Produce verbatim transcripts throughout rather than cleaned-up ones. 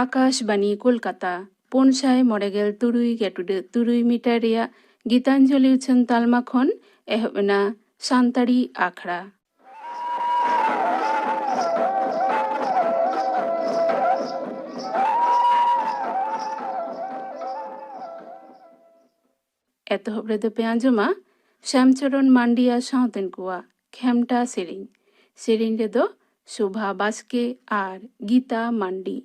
ᱟᱠᱟᱥᱵᱟᱱᱤ ᱠᱳᱞᱠᱟᱛᱟ, ᱯᱩᱱ ᱥᱟᱭ ᱢᱚᱬᱮ ᱜᱮᱞ ᱛᱩᱨᱩᱭ ᱜᱮᱴᱩᱰᱟᱹᱜ ᱛᱩᱨᱩᱭ ᱢᱤᱴᱟᱨ ᱨᱮᱭᱟᱜ ᱜᱤᱛᱟᱧᱡᱚᱞᱤ ᱩᱪᱷᱟᱹᱱ ᱛᱟᱞᱢᱟ ᱠᱷᱚᱱ ᱮᱦᱚᱵ ᱮᱱᱟ ᱥᱟᱱᱛᱟᱲᱤ ᱟᱠᱷᱲᱟ᱾ ᱮᱛᱚᱦᱚᱵ ᱨᱮᱫᱚ ᱯᱮ ᱟᱸᱡᱚᱢᱟ ᱥᱭᱟᱢᱪᱚᱨᱚᱱ ᱢᱟᱱᱰᱤᱭᱟ ᱥᱟᱶᱛᱮᱱ ᱠᱚᱣᱟᱜ ᱠᱷᱮᱢᱴᱟ ᱥᱮᱨᱮᱧ᱾ ᱥᱮᱨᱮᱧ ᱨᱮᱫᱚ ᱥᱳᱵᱷᱟ ᱵᱟᱥᱠᱮ ᱟᱨ ᱜᱤᱛᱟ ᱢᱟᱱᱰᱤ᱾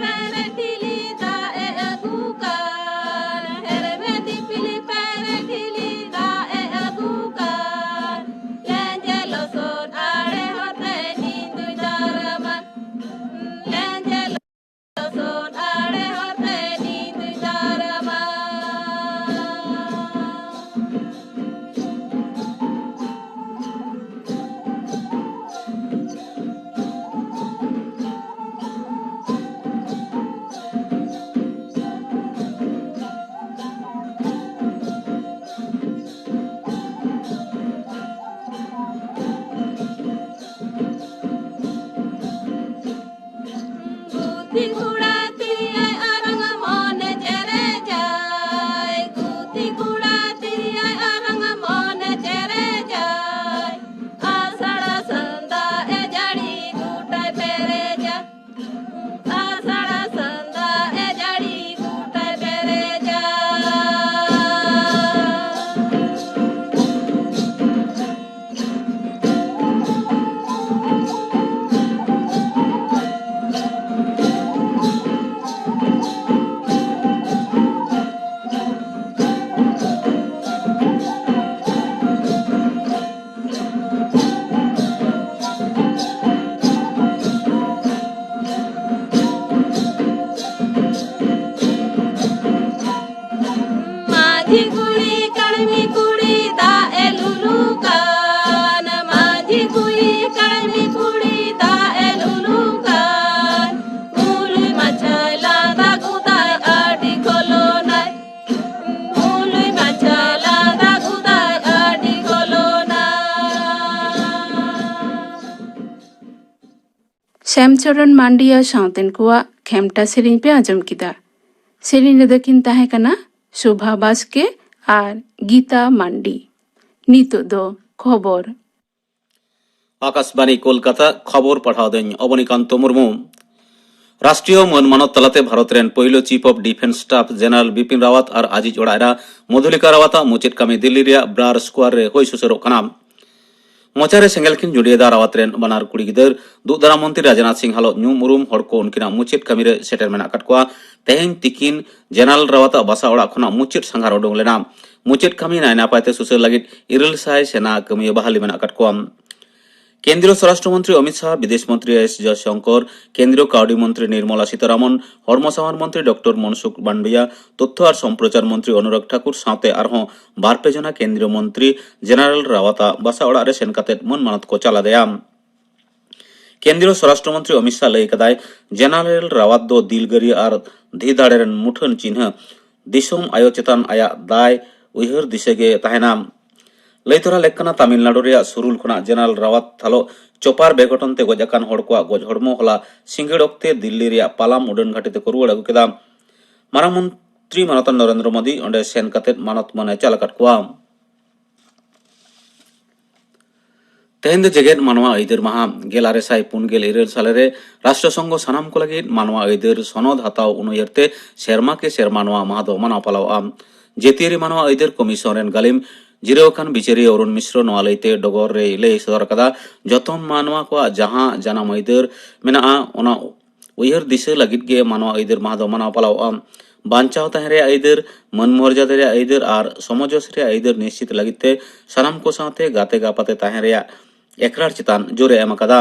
ᱯᱮᱨᱮ ᱴᱷᱤᱞᱤ ᱫᱟᱜ ᱮ ᱟᱹᱜᱩ ᱠᱟᱱ, ᱦᱮᱨᱢᱮ ᱫᱤᱯᱤᱞᱤ ᱯᱮᱨᱮ ᱴᱷᱤᱞᱤ ᱫᱟᱜ ᱮ ᱟᱹᱜᱩ ᱠᱟᱱ, ᱞᱮᱸᱡᱮ ᱞᱚᱥᱚᱫ ᱟᱲᱮ ᱦᱚᱨᱛᱮ ᱤᱧ ᱫᱩᱧ ᱫᱟᱨᱟᱢᱟ, ᱞᱮᱸᱡᱮ ᱞᱚᱥᱚᱫ ᱟᱲᱮ ᱦᱚᱨᱛᱮ ᱤᱧ ᱫᱩᱧ ᱫᱟᱨᱟᱢᱟ᱾ ᱜᱩᱛᱤ ᱠᱚᱲᱟ ᱛᱤᱨᱭᱟᱹᱭ ᱚᱨᱚᱝ ᱢᱚᱱᱮ ᱪᱮᱨᱮᱡᱟᱭ, ᱜᱩᱛᱤ ᱠᱚᱲᱟ ᱛᱤᱨᱭᱟᱹᱭ ᱚᱨᱚᱝ ᱢᱚᱱᱮ ᱪᱮᱨᱮᱡᱟᱭ, ᱟᱥᱟᱲ ᱥᱟᱱ ᱫᱟᱜ ᱮ ᱡᱟᱹᱲᱤ ᱜᱚᱴᱟᱭ ᱯᱮᱨᱮᱡᱟ᱾ ᱟᱥᱟᱲ ᱥᱟᱱ ᱫᱟᱜ ᱮ ᱡᱟᱹᱲᱤ ᱜᱚᱴᱟᱭ ᱯᱮᱨᱮᱡᱟ᱾ ᱢᱟᱹᱡᱷᱤ ᱠᱩᱲᱤ ᱠᱟᱹᱲᱢᱤ ᱠᱩᱲᱤ ᱫᱟᱜ ᱮ ᱞᱩᱞᱩ ᱠᱟᱱ, ᱢᱟᱹᱡᱷᱤ ᱠᱩᱲᱤ ᱠᱟᱹᱲᱢᱤ ᱠᱩᱲᱤ ᱫᱟᱜ ᱮ ᱞᱩᱞᱩ ᱠᱟᱱ, ᱢᱩᱞᱩᱭ ᱢᱟᱪᱷᱟᱭ ᱞᱟᱸᱫᱟ ᱜᱚᱫᱟᱭ ᱟᱹᱰᱤ ᱜᱚᱞᱚᱱᱟᱭ᱾ ᱢᱩᱞᱩᱭ ᱢᱟᱪᱷᱟ ᱞᱟᱸᱫᱟ ᱜᱚᱫᱟᱭ ᱟᱹᱰᱤ ᱜᱚᱞᱚᱱᱟ᱾ ᱥᱮᱢᱪᱚᱨᱚᱱ ᱢᱟᱱᱰᱤᱭᱟ ᱥᱟᱶᱛᱮᱱ ᱠᱚᱣᱟᱜ ᱠᱷᱮᱢᱴᱟ ᱥᱮᱨᱮᱧ ᱯᱮ ᱟᱸᱡᱚᱢ ᱠᱮᱫᱟ᱾ ᱥᱮᱨᱮᱧ ᱨᱮᱫᱚ ᱠᱤᱱ ᱛᱟᱦᱮᱸ ᱠᱟᱱᱟ ᱥᱳᱵᱷᱟ ᱵᱟᱥᱠᱮ ᱟᱨ ᱜᱤᱛᱟ ᱢᱟᱱᱰᱤ᱾ ᱱᱤᱛᱚᱜ ᱫᱚ ᱠᱷᱚᱵᱚᱨ᱾ ᱟᱠᱟᱥᱵᱟᱱᱤ ᱠᱳᱞᱠᱟᱛᱟ, ᱠᱷᱚᱵᱚᱨ ᱯᱟᱲᱦᱟᱣ ᱫᱟᱹᱧ ᱚᱵᱚᱱᱤᱠᱟᱱᱛᱚ ᱢᱩᱨᱢᱩ᱾ ᱨᱟᱥᱴᱨᱤᱭᱚ ᱢᱟᱹᱱ ᱢᱟᱱᱚᱛ ᱛᱟᱞᱟᱛᱮ ᱵᱷᱟᱨᱚᱛ ᱨᱮᱱ ᱯᱳᱭᱞᱳ Chief of Defence Staff General Bipin ᱨᱟᱣᱟᱛ ᱟᱨ ᱟᱡᱤᱡ ᱚᱲᱟᱜ ᱮᱨᱟ ᱢᱚᱫᱷᱩᱞᱤᱠᱟ ᱨᱟᱣᱟᱛ ᱟᱜ ᱢᱩᱪᱟᱹᱫ ᱠᱟᱹᱢᱤ ᱫᱤᱞᱞᱤ ᱨᱮᱭᱟᱜ ᱵᱨᱟᱨ ᱥᱠᱣᱟᱨ ᱨᱮ ᱦᱩᱭ ᱥᱩᱥᱟᱹᱨᱚᱜ ᱠᱟᱱᱟ᱾ ᱢᱚᱪᱟᱨᱮ ᱥᱮᱸᱜᱮᱞ ᱠᱤᱱ ᱡᱩᱰᱤᱭᱮᱫᱟ ᱨᱟᱣᱟᱛ ᱨᱮᱱ ᱵᱟᱱᱟᱨ ᱠᱩᱲᱤ ᱜᱤᱫᱟᱹᱨ᱾ ᱫᱩᱜ ᱫᱟᱨᱟᱢ ᱢᱚᱱᱛᱨᱤ ᱨᱟᱡᱽᱱᱟᱛᱷ ᱥᱤᱝ ᱦᱟᱞᱚᱛ ᱧᱩᱢ ᱩᱨᱩᱢ ᱦᱚᱲ ᱠᱚ ᱩᱱᱠᱤᱱᱟᱜ ᱢᱩᱪᱟᱹᱫ ᱠᱟᱹᱢᱤ ᱨᱮ ᱥᱮᱴᱮᱨ ᱢᱮᱱᱟᱜ ᱟᱠᱟᱫ ᱠᱚᱣᱟ᱾ ᱛᱮᱦᱮᱧ ᱛᱤᱠᱤᱱ ᱡᱮᱱᱟᱨᱮᱞ ᱨᱟᱣᱟᱛᱟᱜ ᱵᱟᱥᱟ ᱚᱲᱟᱜ ᱠᱷᱚᱱᱟᱜ ᱢᱩᱪᱟᱹᱫ ᱥᱟᱸᱜᱷᱟᱨ ᱩᱰᱩᱝ ᱞᱮᱱᱟ᱾ ᱢᱩᱪᱟᱹᱫ ᱠᱟᱹᱢᱤ ᱱᱟᱭ ᱱᱟᱯᱟᱭ ᱛᱮ ᱥᱩᱥᱟᱹᱨ ᱞᱟᱹᱜᱤᱫ ᱤᱨᱟᱹᱞ ᱥᱟᱭ ᱥᱮᱱᱟ ᱠᱟᱹᱢᱤᱭᱟᱹ ᱵᱟᱦᱟᱞᱤ ᱢᱮᱱᱟᱜ ᱟᱠᱟᱫ ᱠᱚᱣᱟ᱾ ᱠᱮᱱᱫᱨᱤᱭᱚ ᱥᱚᱨᱟᱥᱴᱨᱚ ᱢᱚᱱᱛᱨᱤ ᱚᱢᱤᱛ ᱥᱟᱦᱟ, ᱵᱤᱫᱮᱥ ᱢᱚᱱᱛᱨᱤ ᱮᱥ ᱡᱚᱭᱥᱚᱝᱠᱚᱨ, ᱠᱮᱱᱫᱨᱤᱭᱚ ᱠᱟᱹᱣᱰᱤ ᱢᱚᱱᱛᱨᱤ ᱱᱤᱨᱢᱚᱞᱟ ᱥᱤᱛᱟᱨᱟᱢᱚᱱ, ᱦᱚᱲᱢᱚ ᱥᱟᱶᱟᱨ ᱢᱚᱱᱛᱨᱤ ᱰᱚᱠᱴᱚᱨ ᱢᱚᱱᱥᱩᱠᱷ ᱢᱟᱱᱰᱤᱭᱟ, ᱛᱚᱛᱛᱷᱚ ᱟᱨ ᱥᱚᱢᱯᱨᱚᱪᱟᱨ ᱢᱚᱱᱛᱨᱤ ᱚᱱᱩᱨᱟᱜᱽ ᱴᱷᱟᱠᱩᱨ ᱥᱟᱶᱛᱮ ᱟᱨᱦᱚᱸ ᱵᱟᱨ ᱯᱮ ᱡᱚᱱᱟ ᱠᱮᱱᱫᱨᱤᱭᱚ ᱢᱚᱱᱛᱨᱤ ᱡᱮᱱᱟᱨᱮᱞ ᱨᱟᱣᱟᱛᱟᱜ ᱵᱟᱥᱟ ᱚᱲᱟᱜ ᱨᱮ ᱥᱮᱱ ᱠᱟᱛᱮ ᱢᱟᱹᱱ ᱢᱟᱱᱚᱛ ᱠᱚ ᱪᱟᱞ ᱟᱫᱮᱭᱟ᱾ ᱠᱮᱱᱫᱨᱤᱭᱚ ᱥᱚᱨᱟᱥᱴᱨᱚ ᱢᱚᱱᱛᱨᱤ ᱚᱢᱤᱛ ᱥᱟᱦ ᱞᱟᱹᱭ ᱠᱟᱫᱟᱭ, ᱡᱮᱱᱟᱨᱮᱞ ᱨᱟᱣᱟᱛ ᱫᱚ ᱫᱤᱞᱜᱟᱹᱨᱤᱭᱟᱹ ᱟᱨ ᱫᱷᱤ ᱫᱟᱲᱮ ᱨᱮᱱ ᱢᱩᱴᱷᱟᱹᱱ ᱪᱤᱱᱦᱟᱹ, ᱫᱤᱥᱚᱢ ᱟᱭᱳ ᱪᱮᱛᱟᱱ ᱟᱭᱟᱜ ᱫᱟᱭ ᱩᱭᱦᱟᱹᱨ ᱫᱤᱥᱟᱹ ᱜᱮ ᱛᱟᱦᱮᱱᱟ᱾ ᱞᱟᱹᱭ ᱛᱚᱨᱟ ᱞᱮᱠ ᱠᱟᱱᱟ, ᱛᱟᱢᱤᱞᱱᱟᱰᱩ ᱨᱮᱭᱟᱜ ᱥᱩᱨᱩᱞ ᱠᱷᱚᱱᱟᱜ ᱡᱮᱱᱟᱨᱮᱞ ᱨᱟᱣᱟᱛ ᱛᱷᱟᱞᱚᱜ ᱪᱚᱯᱟᱨ ᱵᱮᱜᱷᱚᱴᱚᱱ ᱛᱮ ᱜᱚᱡ ᱟᱠᱟᱱ ᱦᱚᱲ ᱠᱚᱣᱟᱜ ᱜᱚᱡ ᱦᱚᱲᱢᱚ ᱦᱚᱞᱟ ᱥᱤᱸᱜᱟᱹᱲ ᱚᱠᱛᱮ ᱫᱤᱞᱞᱤ ᱨᱮᱭᱟᱜ ᱯᱟᱞᱟᱢ ᱩᱰᱟᱹᱱ ᱜᱷᱟᱹᱴᱤ ᱛᱮᱠᱚ ᱨᱩᱣᱟᱹᱲ ᱟᱹᱜᱩ ᱠᱮᱫᱟ᱾ ᱢᱟᱨᱟᱝ ᱢᱚᱱᱛᱨᱤ ᱢᱟᱱᱚᱛᱟᱱ ᱱᱚᱨᱮᱱᱫᱨᱚ ᱢᱳᱫᱤ ᱚᱸᱰᱮ ᱥᱮᱱ ᱠᱟᱛᱮ ᱢᱟᱱᱚᱛ ᱢᱟᱹᱱ ᱮ ᱪᱟᱞ ᱟᱠᱟᱫ ᱠᱚᱣᱟ᱾ ᱛᱮᱦᱮᱧ ᱫᱚ ᱡᱮᱜᱮᱛ ᱢᱟᱱᱣᱟ ᱟᱹᱭᱫᱟᱹᱨ ᱢᱟᱦᱟ᱾ ᱜᱮᱞ ᱟᱨᱮ ᱥᱟᱭ ᱯᱩᱱ ᱜᱮᱞ ᱤᱨᱟᱹᱞ ᱥᱟᱞᱮ ᱨᱮ ᱨᱟᱥᱴᱨᱚ ᱥᱚᱝᱜᱷᱚ ᱥᱟᱱᱟᱢ ᱠᱚ ᱞᱟᱹᱜᱤᱫ ᱢᱟᱱᱣᱟ ᱟᱹᱭᱫᱟᱹᱨ ᱥᱚᱱᱚᱫ ᱦᱟᱛᱟᱣ ᱩᱱᱩᱭᱦᱟᱹᱨ ᱛᱮ ᱥᱮᱨᱢᱟ ᱠᱮ ᱥᱮᱨᱢᱟ ᱱᱚᱣᱟ ᱢᱟᱦᱟ ᱫᱚ ᱢᱟᱱᱟᱣ ᱯᱟᱞᱟᱣᱚᱜᱼᱟ᱾ ᱡᱟᱹᱛᱤᱭᱟᱹᱨᱤ ᱢᱟᱱᱣᱟ ᱟᱹᱭᱫᱟᱹᱨ ᱠᱚᱢᱤᱥᱚᱱ ᱨᱮᱱ ᱜᱟᱹᱞᱤᱢ ᱡᱤᱨᱟᱹᱣ ᱟᱠᱟᱱ ᱵᱤᱪᱟᱹᱨᱤᱭᱟᱹ ᱚᱨᱩᱱ ᱢᱤᱥᱨᱚ ᱱᱚᱣᱟ ᱞᱟᱹᱭᱛᱮ ᱰᱚᱜᱚᱨ ᱨᱮᱭ ᱞᱟᱹᱭ ᱥᱚᱫᱚᱨ ᱟᱠᱟᱫᱟ, ᱡᱚᱛᱚᱱ ᱢᱟᱱᱣᱟ ᱠᱚᱣᱟᱜ ᱡᱟᱦᱟᱸ ᱡᱟᱱᱟᱢ ᱟᱹᱭᱫᱟᱹᱨ ᱢᱮᱱᱟᱜᱼᱟ, ᱚᱱᱟ ᱩᱭᱦᱟᱹᱨ ᱫᱤᱥᱟᱹ ᱞᱟᱹᱜᱤᱫ ᱜᱮ ᱢᱟᱱᱣᱟ ᱟᱹᱭᱫᱟᱹᱨ ᱢᱟᱦᱟ ᱫᱚ ᱢᱟᱱᱟᱣ ᱯᱟᱞᱟᱣᱚᱜᱼᱟ᱾ ᱵᱟᱧᱪᱟᱣ ᱛᱟᱦᱮᱸ ᱨᱮᱭᱟᱜ ᱟᱹᱭᱫᱟᱹᱨ, ᱢᱟᱹᱱ ᱢᱚᱨᱡᱟᱫᱟ ᱨᱮᱭᱟᱜ ᱟᱹᱭᱫᱟᱹᱨ ᱟᱨ ᱥᱚᱢᱚᱡᱚᱥ ᱨᱮᱭᱟᱜ ᱟᱹᱭᱫᱟᱹᱨ ᱱᱤᱥᱪᱤᱛ ᱞᱟᱹᱜᱤᱫ ᱛᱮ ᱥᱟᱱᱟᱢ ᱠᱚ ᱥᱟᱶᱛᱮ ᱜᱟᱛᱮ ᱜᱟᱯᱟᱛᱮ ᱛᱟᱦᱮᱸ ᱨᱮᱭᱟᱜ ᱮᱠᱨᱟᱨ ᱪᱮᱛᱟᱱ ᱡᱳᱨ ᱮ ᱮᱢ ᱟᱠᱟᱫᱟ᱾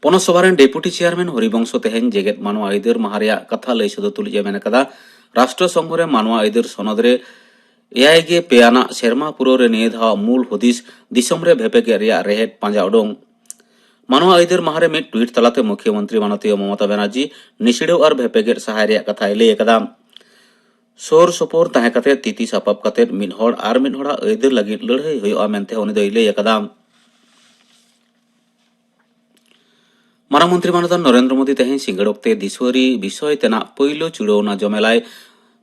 ᱯᱚᱱᱚᱛ ᱥᱚᱵᱷᱟ ᱨᱮᱱ ᱰᱮᱯᱩᱴᱤ ᱪᱮᱭᱟᱨᱢᱮᱱ ᱦᱚᱨᱤᱵᱚᱝᱥᱚ ᱛᱮᱦᱮᱧ ᱡᱮᱜᱮᱛ ᱢᱟᱱᱣᱟ ᱟᱹᱭᱫᱟᱹᱨ ᱢᱟᱦᱟ ᱨᱮᱭᱟᱜ ᱠᱟᱛᱷᱟ ᱞᱟᱹᱭ ᱥᱚᱫᱚᱨ ᱛᱩᱞᱩᱡ ᱮ ᱢᱮᱱ ᱟᱠᱟᱫᱟ, ᱨᱟᱥᱴᱨᱚ ᱥᱚᱝᱜᱷᱚ ᱨᱮ ᱢᱟᱱᱣᱟ ᱟᱹᱭᱫᱟᱹᱨ ᱥᱚᱱᱚᱫ ᱨᱮ ᱮᱭᱟᱭ ᱜᱮ ᱯᱮ ᱟᱱᱟᱜ ᱥᱮᱨᱢᱟ ᱯᱩᱨᱟᱹᱣ ᱨᱮ ᱱᱤᱭᱟᱹ ᱫᱷᱟᱣ ᱢᱩᱞ ᱦᱩᱫᱤᱥ ᱫᱤᱥᱚᱢ ᱨᱮ ᱵᱷᱮᱯᱮᱜᱮᱫ ᱨᱮᱭᱟᱜ ᱨᱮᱦᱮᱫ ᱯᱟᱸᱡᱟ ᱩᱰᱩᱝ᱾ ᱢᱟᱱᱣᱟ ᱟᱹᱭᱫᱟᱹᱨ ᱢᱟᱦᱟ ᱨᱮ ᱢᱤᱫ ᱴᱩᱭᱤᱴ ᱛᱟᱞᱟᱛᱮ ᱢᱩᱠᱷᱭᱚᱢᱚᱱᱛᱨᱤ ᱢᱟᱱᱚᱛᱤᱭᱟᱹ ᱢᱚᱢᱚᱛᱟ ᱵᱟᱱᱟᱨᱡᱤ ᱱᱤᱥᱲᱟᱹᱣ ᱟᱨ ᱵᱷᱮᱯᱮᱜᱮᱫ ᱥᱟᱦᱟᱭ ᱨᱮᱭᱟᱜ ᱠᱟᱛᱷᱟᱭ ᱞᱟᱹᱭ ᱟᱠᱟᱫᱟ᱾ ᱥᱩᱨ ᱥᱩᱯᱩᱨ ᱛᱟᱦᱮᱸ ᱠᱟᱛᱮ ᱛᱤᱛᱤ ᱥᱟᱯᱟᱵ ᱠᱟᱛᱮ ᱢᱤᱫ ᱦᱚᱲ ᱟᱨ ᱢᱤᱫ ᱦᱚᱲᱟᱜ ᱟᱹᱭᱫᱟᱹᱨ ᱞᱟᱹᱜᱤᱫ ᱞᱟᱹᱲᱦᱟᱹᱭ ᱦᱩᱭᱩᱜᱼᱟ ᱢᱮᱱᱛᱮ ᱩᱱᱤ ᱫᱚᱭ ᱞᱟᱹᱭ ᱟᱠᱟᱫᱟ᱾ ᱢᱟᱨᱟᱝ ᱢᱚᱱᱛᱨᱤ ᱢᱟᱱᱚᱛᱟᱱ ᱱᱚᱨᱮᱱᱫᱨᱚ ᱢᱳᱫᱤ ᱛᱮᱦᱮᱧ ᱥᱤᱸᱜᱟᱹᱲ ᱚᱠᱛᱮ ᱫᱤᱥᱣᱟᱹᱨᱤ ᱵᱤᱥᱚᱭ ᱛᱮᱱᱟᱜ ᱯᱳᱭᱞᱳ ᱪᱩᱲᱟᱹᱣᱱᱟ ᱡᱚᱢᱮᱞᱟᱭ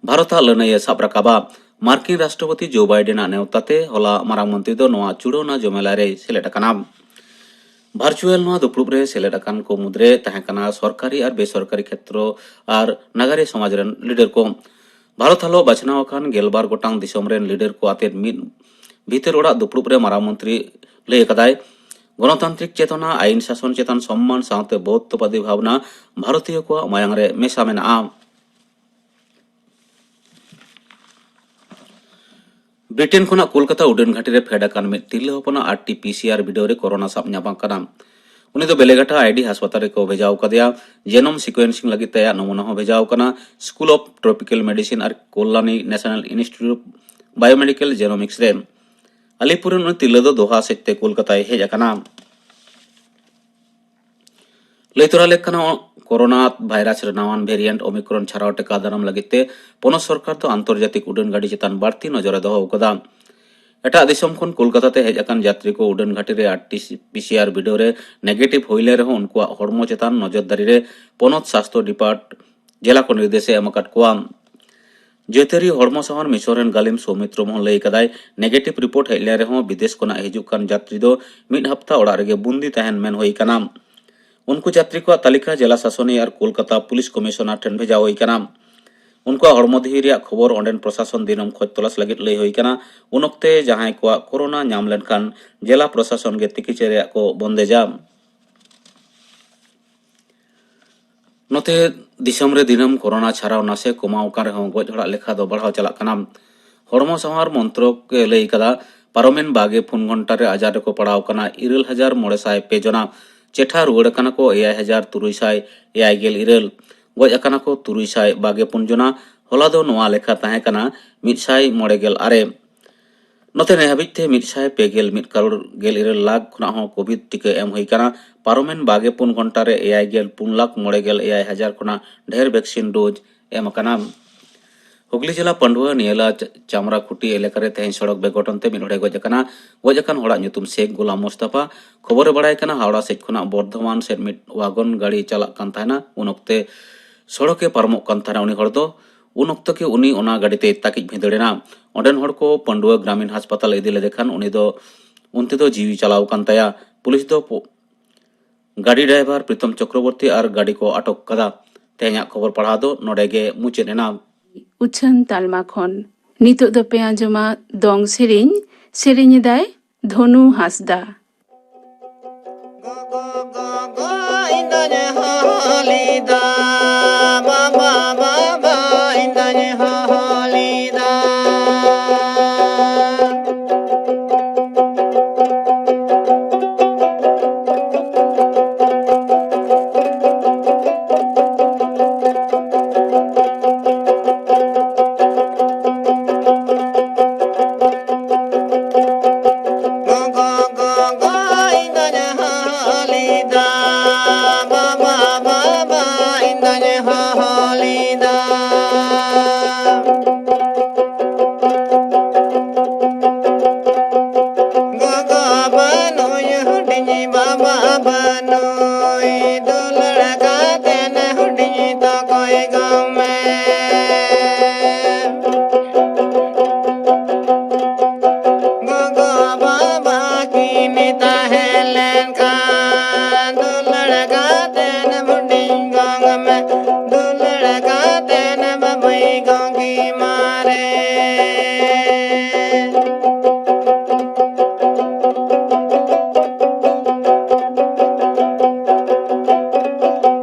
ᱵᱷᱟᱨᱚᱛᱟᱜ ᱞᱟᱹᱱᱟᱹᱭ ᱮ ᱥᱟᱵ ᱨᱟᱠᱟᱵᱟ᱾ ᱢᱟᱨᱠᱤᱱ ᱨᱟᱥᱴᱨᱚᱯᱚᱛᱤ ᱡᱳ ᱵᱟᱭᱰᱮᱱᱟᱜ ᱱᱮᱣᱛᱟ ᱛᱮ ᱦᱚᱞᱟ ᱢᱟᱨᱟᱝ ᱢᱚᱱᱛᱨᱤ ᱫᱚ ᱱᱚᱣᱟ ᱪᱩᱲᱟᱹᱣᱱᱟ ᱡᱚᱢᱮᱞᱟᱭ ᱨᱮᱭ ᱥᱮᱞᱮᱫ ᱟᱠᱟᱱᱟ᱾ ᱵᱷᱟᱨᱪᱩᱭᱟᱞ ᱱᱚᱣᱟ ᱫᱩᱯᱲᱩᱵ ᱨᱮ ᱥᱮᱞᱮᱫ ᱟᱠᱟᱱ ᱠᱚ ᱢᱩᱫᱽᱨᱮ ᱛᱟᱦᱮᱸ ᱠᱟᱱᱟ ᱥᱚᱨᱠᱟᱨᱤ ᱟᱨ ᱵᱮᱥᱚᱨᱠᱟᱨᱤ ᱠᱷᱮᱛᱨᱚ ᱟᱨ ᱱᱟᱜᱟᱨᱤᱭᱟᱹ ᱥᱚᱢᱟᱡᱽ ᱨᱮᱱ ᱞᱤᱰᱟᱨ ᱠᱚ᱾ ᱵᱷᱟᱨᱚᱛ ᱦᱟᱞᱚ ᱵᱟᱪᱷᱱᱟᱣ ᱟᱠᱟᱱ ᱜᱮᱞᱵᱟᱨ ᱜᱚᱴᱟᱝ ᱫᱤᱥᱚᱢ ᱨᱮᱱ ᱞᱤᱰᱟᱨ ᱠᱚ ᱟᱛᱮᱫ ᱢᱤᱫ ᱵᱷᱤᱛᱟᱹᱨ ᱚᱲᱟᱜ ᱫᱩᱯᱲᱩᱵ ᱨᱮ ᱢᱟᱨᱟᱝ ᱢᱚᱱᱛᱨᱤ ᱞᱟᱹᱭ ᱟᱠᱟᱫᱟᱭ, ᱜᱚᱱᱚᱛᱟᱱᱛᱨᱤᱠ ᱪᱮᱛᱚᱱᱟ, ᱟᱭᱤᱱ ᱥᱟᱥᱚᱱ ᱪᱮᱛᱟᱱ ᱥᱚᱢᱢᱟᱱ ᱥᱟᱶᱛᱮ ᱵᱳᱫᱷᱛᱚᱵᱟᱫᱤ ᱵᱷᱟᱵᱽᱱᱟ ᱵᱷᱟᱨᱚᱛᱤᱭᱚ ᱠᱚᱣᱟᱜ ᱢᱟᱭᱟᱝ ᱨᱮ ᱢᱮᱥᱟ ᱢᱮᱱᱟᱜᱼᱟ᱾ ᱵᱨᱤᱴᱮᱱ ᱠᱷᱚᱱᱟᱜ ᱠᱳᱞᱠᱟᱛᱟ ᱩᱰᱟᱹᱱ ᱜᱷᱟᱹᱴᱤ ᱨᱮ ᱯᱷᱮᱰ ᱟᱠᱟᱱ ᱢᱤᱫ ᱛᱤᱨᱞᱟᱹ ᱦᱚᱯᱚᱱᱟᱜ ᱟᱨ ᱴᱤ ᱯᱤ ᱥᱤ ᱟᱨ ᱵᱤᱰᱟᱹᱣ ᱨᱮ ᱠᱳᱨᱳᱱᱟ ᱥᱟᱵ ᱧᱟᱢ ᱟᱠᱟᱱᱟ᱾ ᱩᱱᱤ ᱫᱚ ᱵᱮᱞᱮᱜᱷᱟᱴᱟ ᱟᱭ ᱰᱤ ᱦᱟᱥᱯᱟᱛᱟᱞ ᱨᱮᱠᱚ ᱵᱷᱮᱡᱟ ᱟᱠᱟᱫᱮᱭᱟ᱾ ᱡᱮᱱᱚᱢ ᱥᱤᱠᱩᱭᱮᱱᱥᱤᱝ ᱞᱟᱹᱜᱤᱫ ᱛᱮ ᱟᱭᱟᱜ ᱱᱚᱢᱩᱱᱟ ᱦᱚᱸ ᱵᱷᱮᱡᱟ ᱟᱠᱟᱱᱟ ᱥᱠᱩᱞ ᱚᱯᱷ ᱴᱨᱚᱯᱤᱠᱟᱞ ᱢᱮᱰᱤᱥᱤᱱ ᱟᱨ ᱠᱚᱞᱞᱟᱱᱤ national institute of biomedical genomics ᱨᱮ᱾ ᱟᱞᱤᱯᱩᱨ ᱨᱮᱱ ᱩᱱᱤ ᱛᱤᱨᱞᱟᱹ ᱫᱚ ᱫᱳᱦᱟ ᱥᱮᱫ ᱛᱮ ᱠᱳᱞᱠᱟᱛᱟᱭ ᱦᱮᱡ ᱟᱠᱟᱱᱟ᱾ ᱞᱟᱹᱭ ᱛᱚᱨᱟ ᱞᱮᱠ ᱠᱟᱱᱟ, ᱠᱳᱨᱳᱱᱟ ᱵᱷᱟᱭᱨᱟᱥ ᱨᱮ ᱱᱟᱣᱟᱱ ᱵᱷᱮᱨᱤᱭᱮᱱᱴ ᱳᱢᱤᱠᱨᱚᱱ ᱪᱷᱟᱨᱟᱣ ᱴᱮᱠᱟᱣ ᱫᱟᱨᱟᱢ ᱞᱟᱹᱜᱤᱫ ᱛᱮ ᱯᱚᱱᱚᱛ ᱥᱚᱨᱠᱟᱨ ᱫᱚ ᱟᱱᱛᱚᱨᱡᱟᱛᱤᱠ ᱩᱰᱟᱹᱱ ᱜᱟᱹᱰᱤ ᱪᱮᱛᱟᱱ ᱵᱟᱹᱲᱛᱤ ᱱᱚᱡᱚᱨ ᱮ ᱫᱚᱦᱚ ᱟᱠᱟᱫᱟ᱾ ᱮᱴᱟᱜ ᱫᱤᱥᱚᱢ ᱠᱷᱚᱱ ᱠᱳᱞᱠᱟᱛᱟ ᱛᱮ ᱦᱮᱡ ᱟᱠᱟᱱ ᱡᱟᱛᱨᱤ ᱠᱚ ᱩᱰᱟᱹᱱ ᱜᱷᱟᱹᱴᱤ ᱨᱮ ᱟᱨ ᱴᱤ ᱯᱤ ᱥᱤ ᱟᱨ ᱵᱤᱰᱟᱹᱣ ᱨᱮ ᱱᱮᱜᱮᱴᱤᱵᱷ ᱦᱩᱭ ᱞᱮᱱ ᱨᱮᱦᱚᱸ ᱩᱱᱠᱩᱣᱟᱜ ᱦᱚᱲᱢᱚ ᱪᱮᱛᱟᱱ ᱱᱚᱡᱚᱨᱫᱟᱨᱤ ᱨᱮ ᱯᱚᱱᱚᱛ ᱥᱟᱥᱛᱷᱚ ᱰᱤᱯᱟᱨᱴ ᱡᱮᱞᱟ ᱠᱚ ᱱᱤᱨᱫᱮᱥ ᱮ ᱮᱢ ᱟᱠᱟᱫ ᱠᱚᱣᱟ᱾ ᱡᱟᱹᱛᱤᱭᱟᱹᱨᱤ ᱦᱚᱲᱢᱚ ᱥᱟᱶᱟᱨ ᱢᱤᱥᱚᱱ ᱨᱮᱱ ᱜᱟᱹᱞᱤᱢ ᱥᱳᱣᱢᱤᱛᱨᱚ ᱢᱳᱦᱚᱱ ᱞᱟᱹᱭ ᱠᱟᱫᱟᱭ, ᱱᱮᱜᱮᱴᱤᱵᱷ ᱨᱤᱯᱳᱨᱴ ᱦᱮᱡ ᱞᱮᱱ ᱨᱮᱦᱚᱸ ᱵᱤᱫᱮᱥ ᱠᱷᱚᱱᱟᱜ ᱦᱤᱡᱩᱜ ᱠᱟᱱ ᱡᱟᱛᱨᱤ ᱫᱚ ᱢᱤᱫ ᱦᱟᱯᱛᱟ ᱚᱲᱟᱜ ᱨᱮᱜᱮ ᱵᱩᱱᱫᱤ ᱛᱟᱦᱮᱱ ᱢᱮᱱ ᱦᱩᱭ ᱠᱟᱱᱟ᱾ ᱩᱱᱠᱩ ᱡᱟᱛᱨᱤ ᱠᱚᱣᱟᱜ ᱛᱟᱹᱞᱤᱠᱟ ᱡᱮᱞᱟ ᱥᱟᱥᱚᱱᱤᱭᱟᱹ ᱟᱨ ᱠᱳᱞᱠᱟᱛᱟ ᱯᱩᱞᱤᱥ ᱠᱚᱢᱤᱥᱚᱱᱟᱨ ᱴᱷᱮᱱ ᱵᱷᱮᱡᱟ ᱦᱩᱭ ᱠᱟᱱᱟ᱾ ᱩᱱᱠᱩᱣᱟᱜ ᱦᱚᱲᱢᱚ ᱫᱷᱤᱨᱤ ᱨᱮᱭᱟᱜ ᱠᱷᱚᱵᱚᱨ ᱚᱸᱰᱮᱱ ᱯᱨᱚᱥᱟᱥᱚᱱ ᱫᱤᱱᱟᱹᱢ ᱠᱷᱚᱡᱽ ᱛᱚᱞᱟᱥ ᱞᱟᱹᱜᱤᱫ ᱞᱟᱹᱭ ᱦᱩᱭ ᱠᱟᱱᱟ᱾ ᱩᱱ ᱚᱠᱛᱮ ᱡᱟᱦᱟᱸᱭ ᱠᱚᱣᱟᱜ ᱠᱳᱨᱳᱱᱟ ᱧᱟᱢ ᱞᱮᱱᱠᱷᱟᱱ ᱡᱮᱞᱟ ᱯᱨᱚᱥᱟᱥᱚᱱ ᱜᱮ ᱛᱤᱠᱤᱪᱷᱟ ᱨᱮᱭᱟᱜ ᱠᱚ ᱵᱚᱱᱫᱮᱡᱟ᱾ ᱱᱚᱛᱮ ᱫᱤᱥᱚᱢ ᱨᱮ ᱫᱤᱱᱟᱹᱢ ᱠᱳᱨᱳᱱᱟ ᱪᱷᱟᱨᱟᱣ ᱱᱟᱥᱮ ᱠᱚᱢᱟᱣ ᱟᱠᱟᱱ ᱨᱮᱦᱚᱸ ᱜᱚᱡ ᱦᱚᱲᱟᱜ ᱞᱮᱠᱷᱟ ᱫᱚ ᱵᱟᱲᱦᱟᱣ ᱪᱟᱞᱟᱜ ᱠᱟᱱᱟ᱾ ᱦᱚᱲᱢᱚ ᱥᱟᱶᱟᱨ ᱢᱚᱱᱛᱨᱚᱠ ᱮ ᱞᱟᱹᱭ ᱠᱟᱫᱟ, ᱯᱟᱨᱚᱢᱮᱱ ᱵᱟᱜᱮ ᱯᱩᱱ ᱜᱷᱚᱱᱴᱟ ᱨᱮ ᱟᱡᱟᱨ ᱨᱮᱠᱚ ᱯᱟᱲᱟᱣ ᱟᱠᱟᱱᱟ ᱤᱨᱟᱹᱞ ᱦᱟᱡᱟᱨ ᱢᱚᱬᱮ ᱥᱟᱭ ᱯᱮ ᱡᱚᱱᱟ, ᱪᱮᱴᱷᱟ ᱨᱩᱣᱟᱹᱲ ᱟᱠᱟᱱᱟ ᱠᱚ ᱮᱭᱟᱭ ᱦᱟᱡᱟᱨ ᱛᱩᱨᱩᱭ ᱥᱟᱭ ᱮᱭᱟᱭ ᱜᱮᱞ ᱤᱨᱟᱹᱞ, ᱜᱚᱡ ᱟᱠᱟᱱᱟ ᱠᱚ ᱛᱩᱨᱩᱭ ᱥᱟᱭ ᱵᱟᱜᱮ ᱯᱩᱱ ᱡᱚᱱᱟ᱾ ᱦᱚᱞᱟ ᱫᱚ ᱱᱚᱣᱟ ᱞᱮᱠᱷᱟ ᱛᱟᱦᱮᱸ ᱠᱟᱱᱟ ᱢᱤᱫ ᱥᱟᱭ ᱢᱚᱬᱮ ᱜᱮᱞ ᱟᱨᱮ᱾ ᱱᱚᱛᱮ ᱱᱮ ᱦᱟᱹᱵᱤᱡ ᱛᱮ ᱢᱤᱫ ᱥᱟᱭ ᱯᱮ ᱜᱮᱞ ᱢᱤᱫ ᱠᱟᱨᱳᱲ ᱜᱮᱞ ᱤᱨᱟᱹᱞ ᱞᱟᱠᱷ ᱠᱷᱚᱱᱟᱜ ᱦᱚᱸ ᱠᱳᱵᱷᱤᱰ ᱴᱤᱠᱟᱹ ᱮᱢ ᱦᱩᱭ ᱟᱠᱟᱱᱟ᱾ ᱯᱟᱨᱚᱢᱮᱱ ᱵᱟᱜᱮ ᱯᱩᱱ ᱜᱷᱚᱱᱴᱟ ᱨᱮ ᱮᱭᱟᱭ ᱜᱮᱞ ᱯᱩᱱ ᱞᱟᱠᱷ ᱢᱚᱬᱮ ᱜᱮᱞ ᱮᱭᱟᱭ ᱦᱟᱡᱟᱨ ᱠᱷᱚᱱᱟᱜ ᱰᱷᱮᱨ ᱵᱷᱮᱠᱥᱤᱱ ᱰᱳᱡᱽ ᱮᱢ ᱟᱠᱟᱱᱟ᱾ ᱦᱩᱜᱽᱞᱤ ᱡᱮᱞᱟ ᱯᱟᱹᱰᱩᱣᱟᱹ ᱱᱤᱭᱟᱹᱞᱟ ᱪ-, ᱪᱟᱢᱨᱟ ᱠᱷᱩᱴᱤ ᱮᱞᱟᱠᱟ ᱨᱮ ᱛᱮᱦᱮᱧ ᱥᱚᱲᱚᱠ ᱵᱮᱜᱚᱴᱚᱱ ᱛᱮ ᱢᱤᱫ ᱦᱚᱲᱮ ᱜᱚᱡ ᱟᱠᱟᱱᱟ᱾ ᱜᱚᱡ ᱟᱠᱟᱱ ᱦᱚᱲᱟᱜ ᱧᱩᱛᱩᱢ ᱥᱮᱠᱷ ᱜᱳᱞᱟᱢ ᱢᱳᱥᱛᱟᱯᱷᱟ᱾ ᱠᱷᱚᱵᱚᱨ ᱨᱮ ᱵᱟᱲᱟᱭ ᱠᱟᱱᱟ, ᱦᱟᱣᱲᱟ ᱥᱮᱫ ᱠᱷᱚᱱᱟᱜ ᱵᱚᱨᱫᱷᱚᱢᱟᱱ ᱥᱮᱫ ᱢᱤᱫ ᱣᱟᱜᱚᱱ ᱜᱟᱹᱰᱤ ᱪᱟᱞᱟᱜ ᱠᱟᱱ ᱛᱟᱦᱮᱱᱟ᱾ ᱩᱱ ᱚᱠᱛᱮ ᱥᱚᱲᱚᱠ ᱮ ᱯᱟᱨᱚᱢᱚᱜ ᱠᱟᱱ ᱛᱟᱦᱮᱱᱟ᱾ ᱩᱱᱤ ᱦᱚᱲ ᱫᱚ ᱩᱱ ᱚᱠᱛᱚ ᱜᱮ ᱩᱱᱤ ᱚᱱᱟ ᱜᱟᱹᱰᱤ ᱛᱮᱭ ᱛᱟᱹᱠᱤᱡ ᱵᱷᱤᱸᱫᱟᱹᱲ ᱮᱱᱟ᱾ ᱚᱸᱰᱮᱱ ᱦᱚᱲ ᱠᱚ ᱯᱟᱹᱰᱩᱣᱟᱹ ᱜᱨᱟᱢᱤᱱ ᱦᱟᱥᱯᱟᱛᱟᱞ ᱤᱫᱤ ᱞᱮᱫᱮ ᱠᱷᱟᱱ ᱩᱱᱤ ᱫᱚ, ᱚᱱᱛᱮ ᱫᱚ ᱡᱤᱣᱤ ᱪᱟᱞᱟᱣ ᱟᱠᱟᱱ ᱛᱟᱭᱟ᱾ ᱯᱩᱞᱤᱥ ᱫᱚ ᱯᱚ-, ᱜᱟᱹᱰᱤ ᱰᱨᱟᱭᱵᱷᱟᱨ ᱯᱨᱤᱛᱚᱢ ᱪᱚᱠᱨᱚᱵᱚᱨᱛᱤ ᱟᱨ ᱜᱟᱹᱰᱤ ᱠᱚ ᱟᱴᱚᱠ ᱠᱟᱫᱟ᱾ ᱛᱮᱦᱮᱧᱟᱜ ᱠᱷᱚᱵᱚᱨ ᱯᱟᱲᱦᱟᱣ ᱫᱚ ᱱᱚᱰᱮ ᱜᱮ ᱢᱩᱪᱟᱹᱫ ᱮᱱᱟ᱾ ᱩᱪᱷᱟᱹᱱ ᱛᱟᱞᱢᱟ ᱠᱷᱚᱱ ᱱᱤᱛᱚᱜ ᱫᱚᱯᱮ ᱟᱸᱡᱚᱢᱟ ᱫᱚᱝ ᱥᱮᱨᱮᱧ ᱥᱮᱨᱮᱧ ᱮᱫᱟᱭ ᱫᱷᱚᱱᱩ ᱦᱟᱸᱥᱫᱟ᱾ ᱜᱚᱜᱚ, ᱜᱚᱜᱚ, ᱤᱧ ᱫᱚᱧ ᱦᱚᱦᱚ ᱞᱮᱫᱟ, ᱵᱟᱵᱟ, ᱵᱟᱵᱟ, ᱤᱧ ᱫᱚᱧ ᱦᱚᱦᱚ ᱞᱮᱫᱟ᱾ ᱜᱚᱜᱚ, ᱜᱚᱜᱚ, ᱤᱧ ᱫᱚᱧ ᱦᱚᱦᱚ ᱞᱮᱫᱟ᱾ ᱵᱟᱵᱟ, ᱵᱟᱵᱟ, ᱤᱧ ᱫᱚᱧ ᱦᱚᱦᱚ ᱞᱮᱫᱟ᱾ ᱜᱚᱜᱚ ᱵᱟᱹᱱᱩᱭ ᱦᱩᱰᱤᱧ ᱵᱟᱵᱟ ᱵᱟᱹᱱᱩᱭ, ᱫᱩᱞᱟᱹᱲ ᱠᱟᱛᱮᱱ ᱦᱩᱰᱤᱧ ᱛᱚᱠᱚᱭ ᱜᱚᱝ ᱢᱮ᱾ ᱜᱚᱜᱚ ᱵᱟᱵᱟ ᱠᱤᱱ ᱛᱟᱦᱮᱸ ᱞᱮᱱᱠᱷᱟᱱ, ᱫᱩᱞᱟᱹᱲ ᱠᱟᱛᱮᱱ ᱦᱩᱰᱤᱧ ᱜᱚᱝ ᱢᱮ, ᱫᱩᱞᱟᱹᱲ ᱠᱟᱛᱮᱱ ᱵᱟᱹᱵᱩᱭ ᱜᱚᱝ ᱢᱟᱨᱮ᱾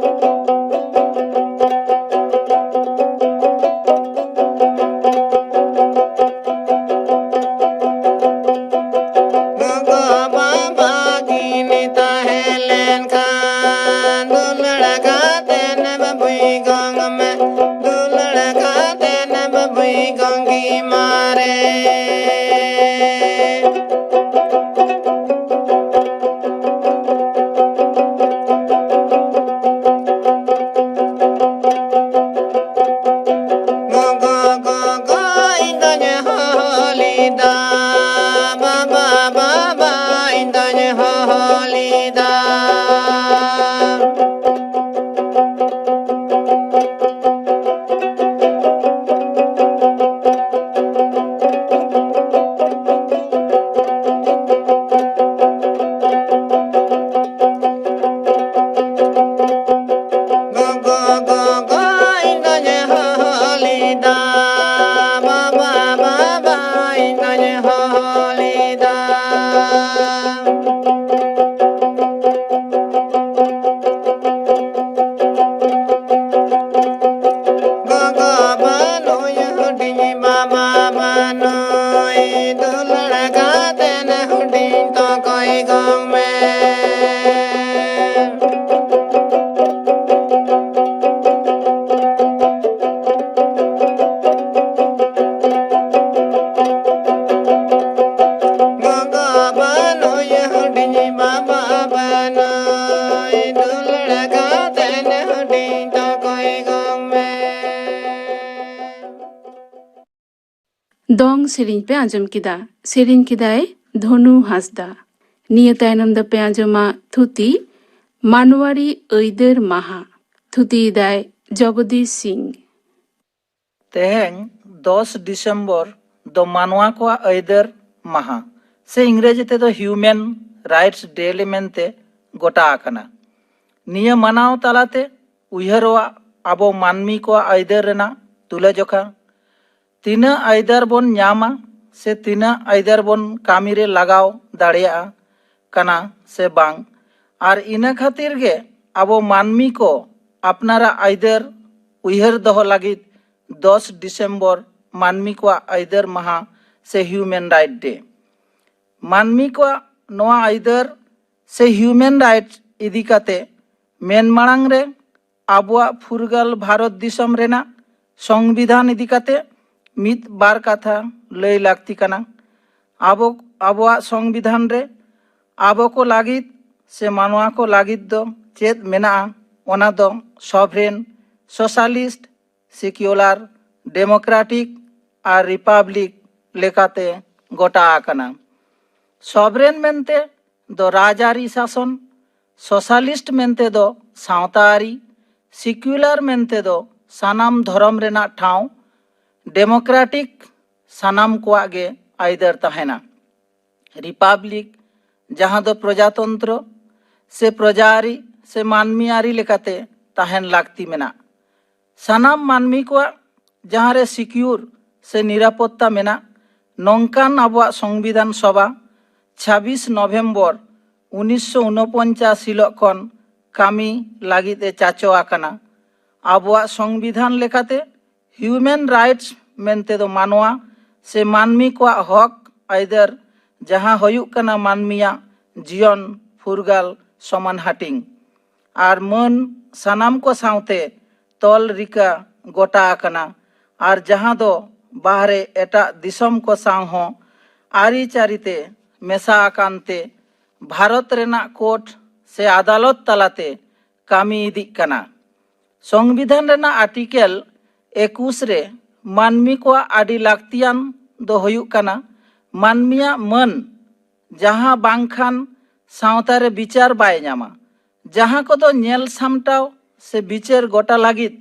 ᱜᱚᱜᱚ ᱵᱟᱵᱟ ᱠᱤᱱ ᱛᱟᱦᱮᱸ ᱞᱮᱱᱠᱷᱟᱱ, ᱫᱩᱞᱟᱹᱲ ᱠᱟᱛᱮᱱ ᱵᱟᱹᱵᱩᱭ ᱫᱚᱝ ᱥᱮᱨᱮᱧ ᱯᱮ ᱟᱸᱡᱚᱢ ᱠᱮᱫᱟ᱾ ᱥᱮᱨᱮᱧ ᱠᱮᱫᱟᱭ ᱫᱷᱚᱱᱩ ᱦᱟᱸᱥᱫᱟ᱾ ᱱᱤᱭᱟᱹ ᱛᱟᱭᱱᱚᱢ ᱫᱚᱯᱮ ᱟᱸᱡᱚᱢᱟ ᱛᱷᱩᱛᱤ ᱢᱟᱱᱣᱟᱨᱤ ᱟᱹᱭᱫᱟᱹᱨ ᱢᱟᱦᱟ᱾ ᱛᱷᱩᱛᱤᱭᱮᱫᱟᱭ ᱡᱚᱜᱚᱫᱤᱥ ᱥᱤᱝ᱾ ᱛᱮᱦᱮᱧ ᱫᱚᱥ ᱰᱤᱥᱮᱢᱵᱚᱨ ᱫᱚ ᱢᱟᱱᱣᱟ ᱠᱚᱣᱟᱜ ᱟᱹᱭᱫᱟᱹᱨ ᱢᱟᱦᱟ, ᱥᱮ ᱤᱝᱨᱮᱡᱤ ᱛᱮᱫᱚ Human Rights Day ᱢᱮᱱᱛᱮ ᱜᱚᱴᱟ ᱟᱠᱟᱱᱟ᱾ ᱱᱤᱭᱟᱹ ᱢᱟᱱᱟᱣ ᱛᱟᱞᱟᱛᱮ ᱩᱭᱦᱟᱹᱨᱚᱜᱼᱟ ᱟᱵᱚ ᱢᱟᱹᱱᱢᱤ ᱠᱚᱣᱟᱜ ᱟᱹᱭᱫᱟᱹᱨ ᱨᱮᱱᱟᱜ ᱛᱩᱞᱟᱹᱡᱚᱠᱷᱟ, ᱛᱤᱱᱟᱹᱜ ᱟᱹᱭᱫᱟᱹᱨ ᱵᱚᱱ ᱧᱟᱢᱟ ᱥᱮ ᱛᱤᱱᱟᱹᱜ ᱟᱹᱭᱫᱟᱹᱨ ᱵᱚᱱ ᱠᱟᱹᱢᱤ ᱨᱮ ᱞᱟᱜᱟᱣ ᱫᱟᱲᱮᱭᱟᱜᱼᱟ ᱠᱟᱱᱟ ᱥᱮ ᱵᱟᱝ᱾ ᱟᱨ ᱤᱱᱟᱹ ᱠᱷᱟᱹᱛᱤᱨ ᱜᱮ ᱟᱵᱚ ᱢᱟᱹᱱᱢᱤ ᱠᱚ ᱟᱯᱱᱟᱨᱟᱜ ᱟᱹᱭᱫᱟᱹᱨ ᱩᱭᱦᱟᱹᱨ ᱫᱚᱦᱚ ᱞᱟᱹᱜᱤᱫ ᱫᱚᱥ ᱰᱤᱥᱮᱢᱵᱚᱨ ᱢᱟᱹᱱᱢᱤ ᱠᱚᱣᱟᱜ ᱟᱹᱭᱫᱟᱹᱨ ᱢᱟᱦᱟ ᱥᱮ Human Right Day᱾ ᱢᱟᱹᱱᱢᱤ ᱠᱚᱣᱟᱜ ᱱᱚᱣᱟ ᱟᱹᱭᱫᱟᱹᱨ ᱥᱮ human right ᱤᱫᱤ ᱠᱟᱛᱮ ᱢᱮᱱ ᱢᱟᱲᱟᱝ ᱨᱮ ᱟᱵᱚᱣᱟᱜ ᱯᱷᱩᱨᱜᱟᱹᱞ ᱵᱷᱟᱨᱚᱛ ᱫᱤᱥᱚᱢ ᱨᱮᱱᱟᱜ ᱥᱚᱝᱵᱤᱫᱷᱟᱱ ᱤᱫᱤ ᱠᱟᱛᱮ ᱢᱤᱫ ᱵᱟᱨ ᱠᱟᱛᱷᱟ ᱞᱟᱹᱭ ᱞᱟᱹᱠᱛᱤ ᱠᱟᱱᱟ᱾ ᱟᱵᱚ, ᱟᱵᱚᱣᱟᱜ ᱥᱚᱝᱵᱤᱫᱷᱟᱱ ᱨᱮ ᱟᱵᱚ ᱠᱚ ᱞᱟᱹᱜᱤᱫ ᱥᱮ ᱢᱟᱱᱣᱟ ᱠᱚ ᱞᱟᱹᱜᱤᱫ ᱫᱚ ᱪᱮᱫ ᱢᱮᱱᱟᱜᱼᱟ, ᱚᱱᱟ ᱫᱚ sovereign, socialist, secular, democratic ᱟᱨ republic ᱞᱮᱠᱟᱛᱮ ᱜᱚᱴᱟ ᱟᱠᱟᱱᱟ᱾ Sovereign ᱢᱮᱱᱛᱮ ᱫᱚ ᱨᱟᱡᱽᱟᱹᱨᱤ ᱥᱟᱥᱚᱱ, socialist ᱢᱮᱱᱛᱮ ᱫᱚ ᱥᱟᱶᱛᱟ ᱟᱹᱨᱤ, secular ᱢᱮᱱᱛᱮ ᱫᱚ ᱥᱟᱱᱟᱢ ᱫᱷᱚᱨᱚᱢ ᱨᱮᱱᱟᱜ ᱴᱷᱟᱶ, democratic ᱥᱟᱱᱟᱢ ᱠᱚᱣᱟᱜ ᱜᱮ ᱟᱹᱭᱫᱟᱹᱨ ᱛᱟᱦᱮᱱᱟ, republic ᱡᱟᱦᱟᱸ ᱫᱚ ᱯᱨᱚᱡᱟᱛᱚᱱᱛᱨᱚ ᱥᱮ ᱯᱨᱚᱡᱟ ᱟᱹᱨᱤ ᱥᱮ ᱢᱟᱹᱱᱢᱤ ᱟᱹᱨᱤ ᱞᱮᱠᱟᱛᱮ ᱛᱟᱦᱮᱱ ᱞᱟᱹᱠᱛᱤ ᱢᱮᱱᱟᱜ᱾ ᱥᱟᱱᱟᱢ ᱢᱟᱹᱱᱢᱤ ᱠᱚᱣᱟᱜ ᱡᱟᱦᱟᱸ ᱨᱮ secure ᱥᱮ ᱱᱤᱨᱟᱯᱚᱛᱛᱟ ᱢᱮᱱᱟᱜ, ᱱᱚᱝᱠᱟᱱ ᱟᱵᱚᱣᱟᱜ ᱥᱚᱝᱵᱤᱫᱷᱟᱱ ᱥᱚᱵᱷᱟ ᱪᱷᱟᱵᱵᱤᱥ ᱱᱚᱵᱷᱮᱢᱵᱚᱨ ᱩᱱᱤᱥᱥᱚ ᱩᱱᱚᱯᱚᱧᱪᱟᱥ ᱦᱤᱞᱚᱜ ᱠᱷᱚᱱ ᱠᱟᱹᱢᱤ ᱞᱟᱹᱜᱤᱫ ᱮ ᱪᱟᱪᱚ ᱟᱠᱟᱱᱟ᱾ ᱟᱵᱚᱣᱟᱜ ᱥᱚᱝᱵᱤᱫᱷᱟᱱ ᱞᱮᱠᱟᱛᱮ human rights ᱢᱮᱱᱛᱮ ᱫᱚ ᱢᱟᱱᱣᱟ ᱥᱮ ᱢᱟᱹᱱᱢᱤ ᱠᱚᱣᱟᱜ ᱦᱚᱠ ᱟᱹᱭᱫᱟᱹᱨ, ᱡᱟᱦᱟᱸ ᱦᱩᱭᱩᱜ ᱠᱟᱱᱟ ᱢᱟᱹᱱᱢᱤᱭᱟᱜ ᱡᱤᱭᱚᱱ ᱯᱷᱩᱨᱜᱟᱹᱞ ᱥᱚᱢᱟᱱ ᱦᱟᱹᱴᱤᱧ ᱟᱨ ᱢᱟᱹᱱ ᱥᱟᱱᱟᱢ ᱠᱚ ᱥᱟᱶᱛᱮ ᱛᱚᱞ ᱨᱤᱠᱟ ᱜᱚᱴᱟ ᱟᱠᱟᱱᱟ, ᱟᱨ ᱡᱟᱦᱟᱸ ᱫᱚ ᱵᱟᱦᱨᱮ ᱮᱴᱟᱜ ᱫᱤᱥᱚᱢ ᱠᱚ ᱥᱟᱶ ᱦᱚᱸ ᱟᱹᱨᱤᱪᱟᱹᱞᱤ ᱛᱮ ᱢᱮᱥᱟ ᱟᱠᱟᱱ ᱛᱮ ᱵᱷᱟᱨᱚᱛ ᱨᱮᱱᱟᱜ ᱠᱳᱨᱴ ᱥᱮ ᱟᱫᱟᱞᱚᱛ ᱛᱟᱞᱟᱛᱮ ᱠᱟᱹᱢᱤ ᱤᱫᱤᱜ ᱠᱟᱱᱟ᱾ ᱥᱚᱝᱵᱤᱫᱷᱟᱱ ᱨᱮᱱᱟᱜ ᱟᱨᱴᱤᱠᱮᱞ ᱮᱠᱩᱥ ᱨᱮ ᱢᱟᱹᱱᱢᱤ ᱠᱚᱣᱟᱜ ᱟᱹᱰᱤ ᱞᱟᱹᱠᱛᱤᱭᱟᱱ ᱫᱚ ᱦᱩᱭᱩᱜ ᱠᱟᱱᱟ ᱢᱟᱹᱱᱢᱤᱭᱟᱜ ᱢᱟᱹᱱ, ᱡᱟᱦᱟᱸ ᱵᱟᱝᱠᱷᱟᱱ ᱥᱟᱶᱛᱟ ᱨᱮ ᱵᱤᱪᱟᱹᱨ ᱵᱟᱭ ᱧᱟᱢᱟ᱾ ᱡᱟᱦᱟᱸ ᱠᱚᱫᱚ ᱧᱮᱞ ᱥᱟᱢᱴᱟᱣ ᱥᱮ ᱵᱤᱪᱟᱹᱨ ᱜᱚᱴᱟ ᱞᱟᱹᱜᱤᱫ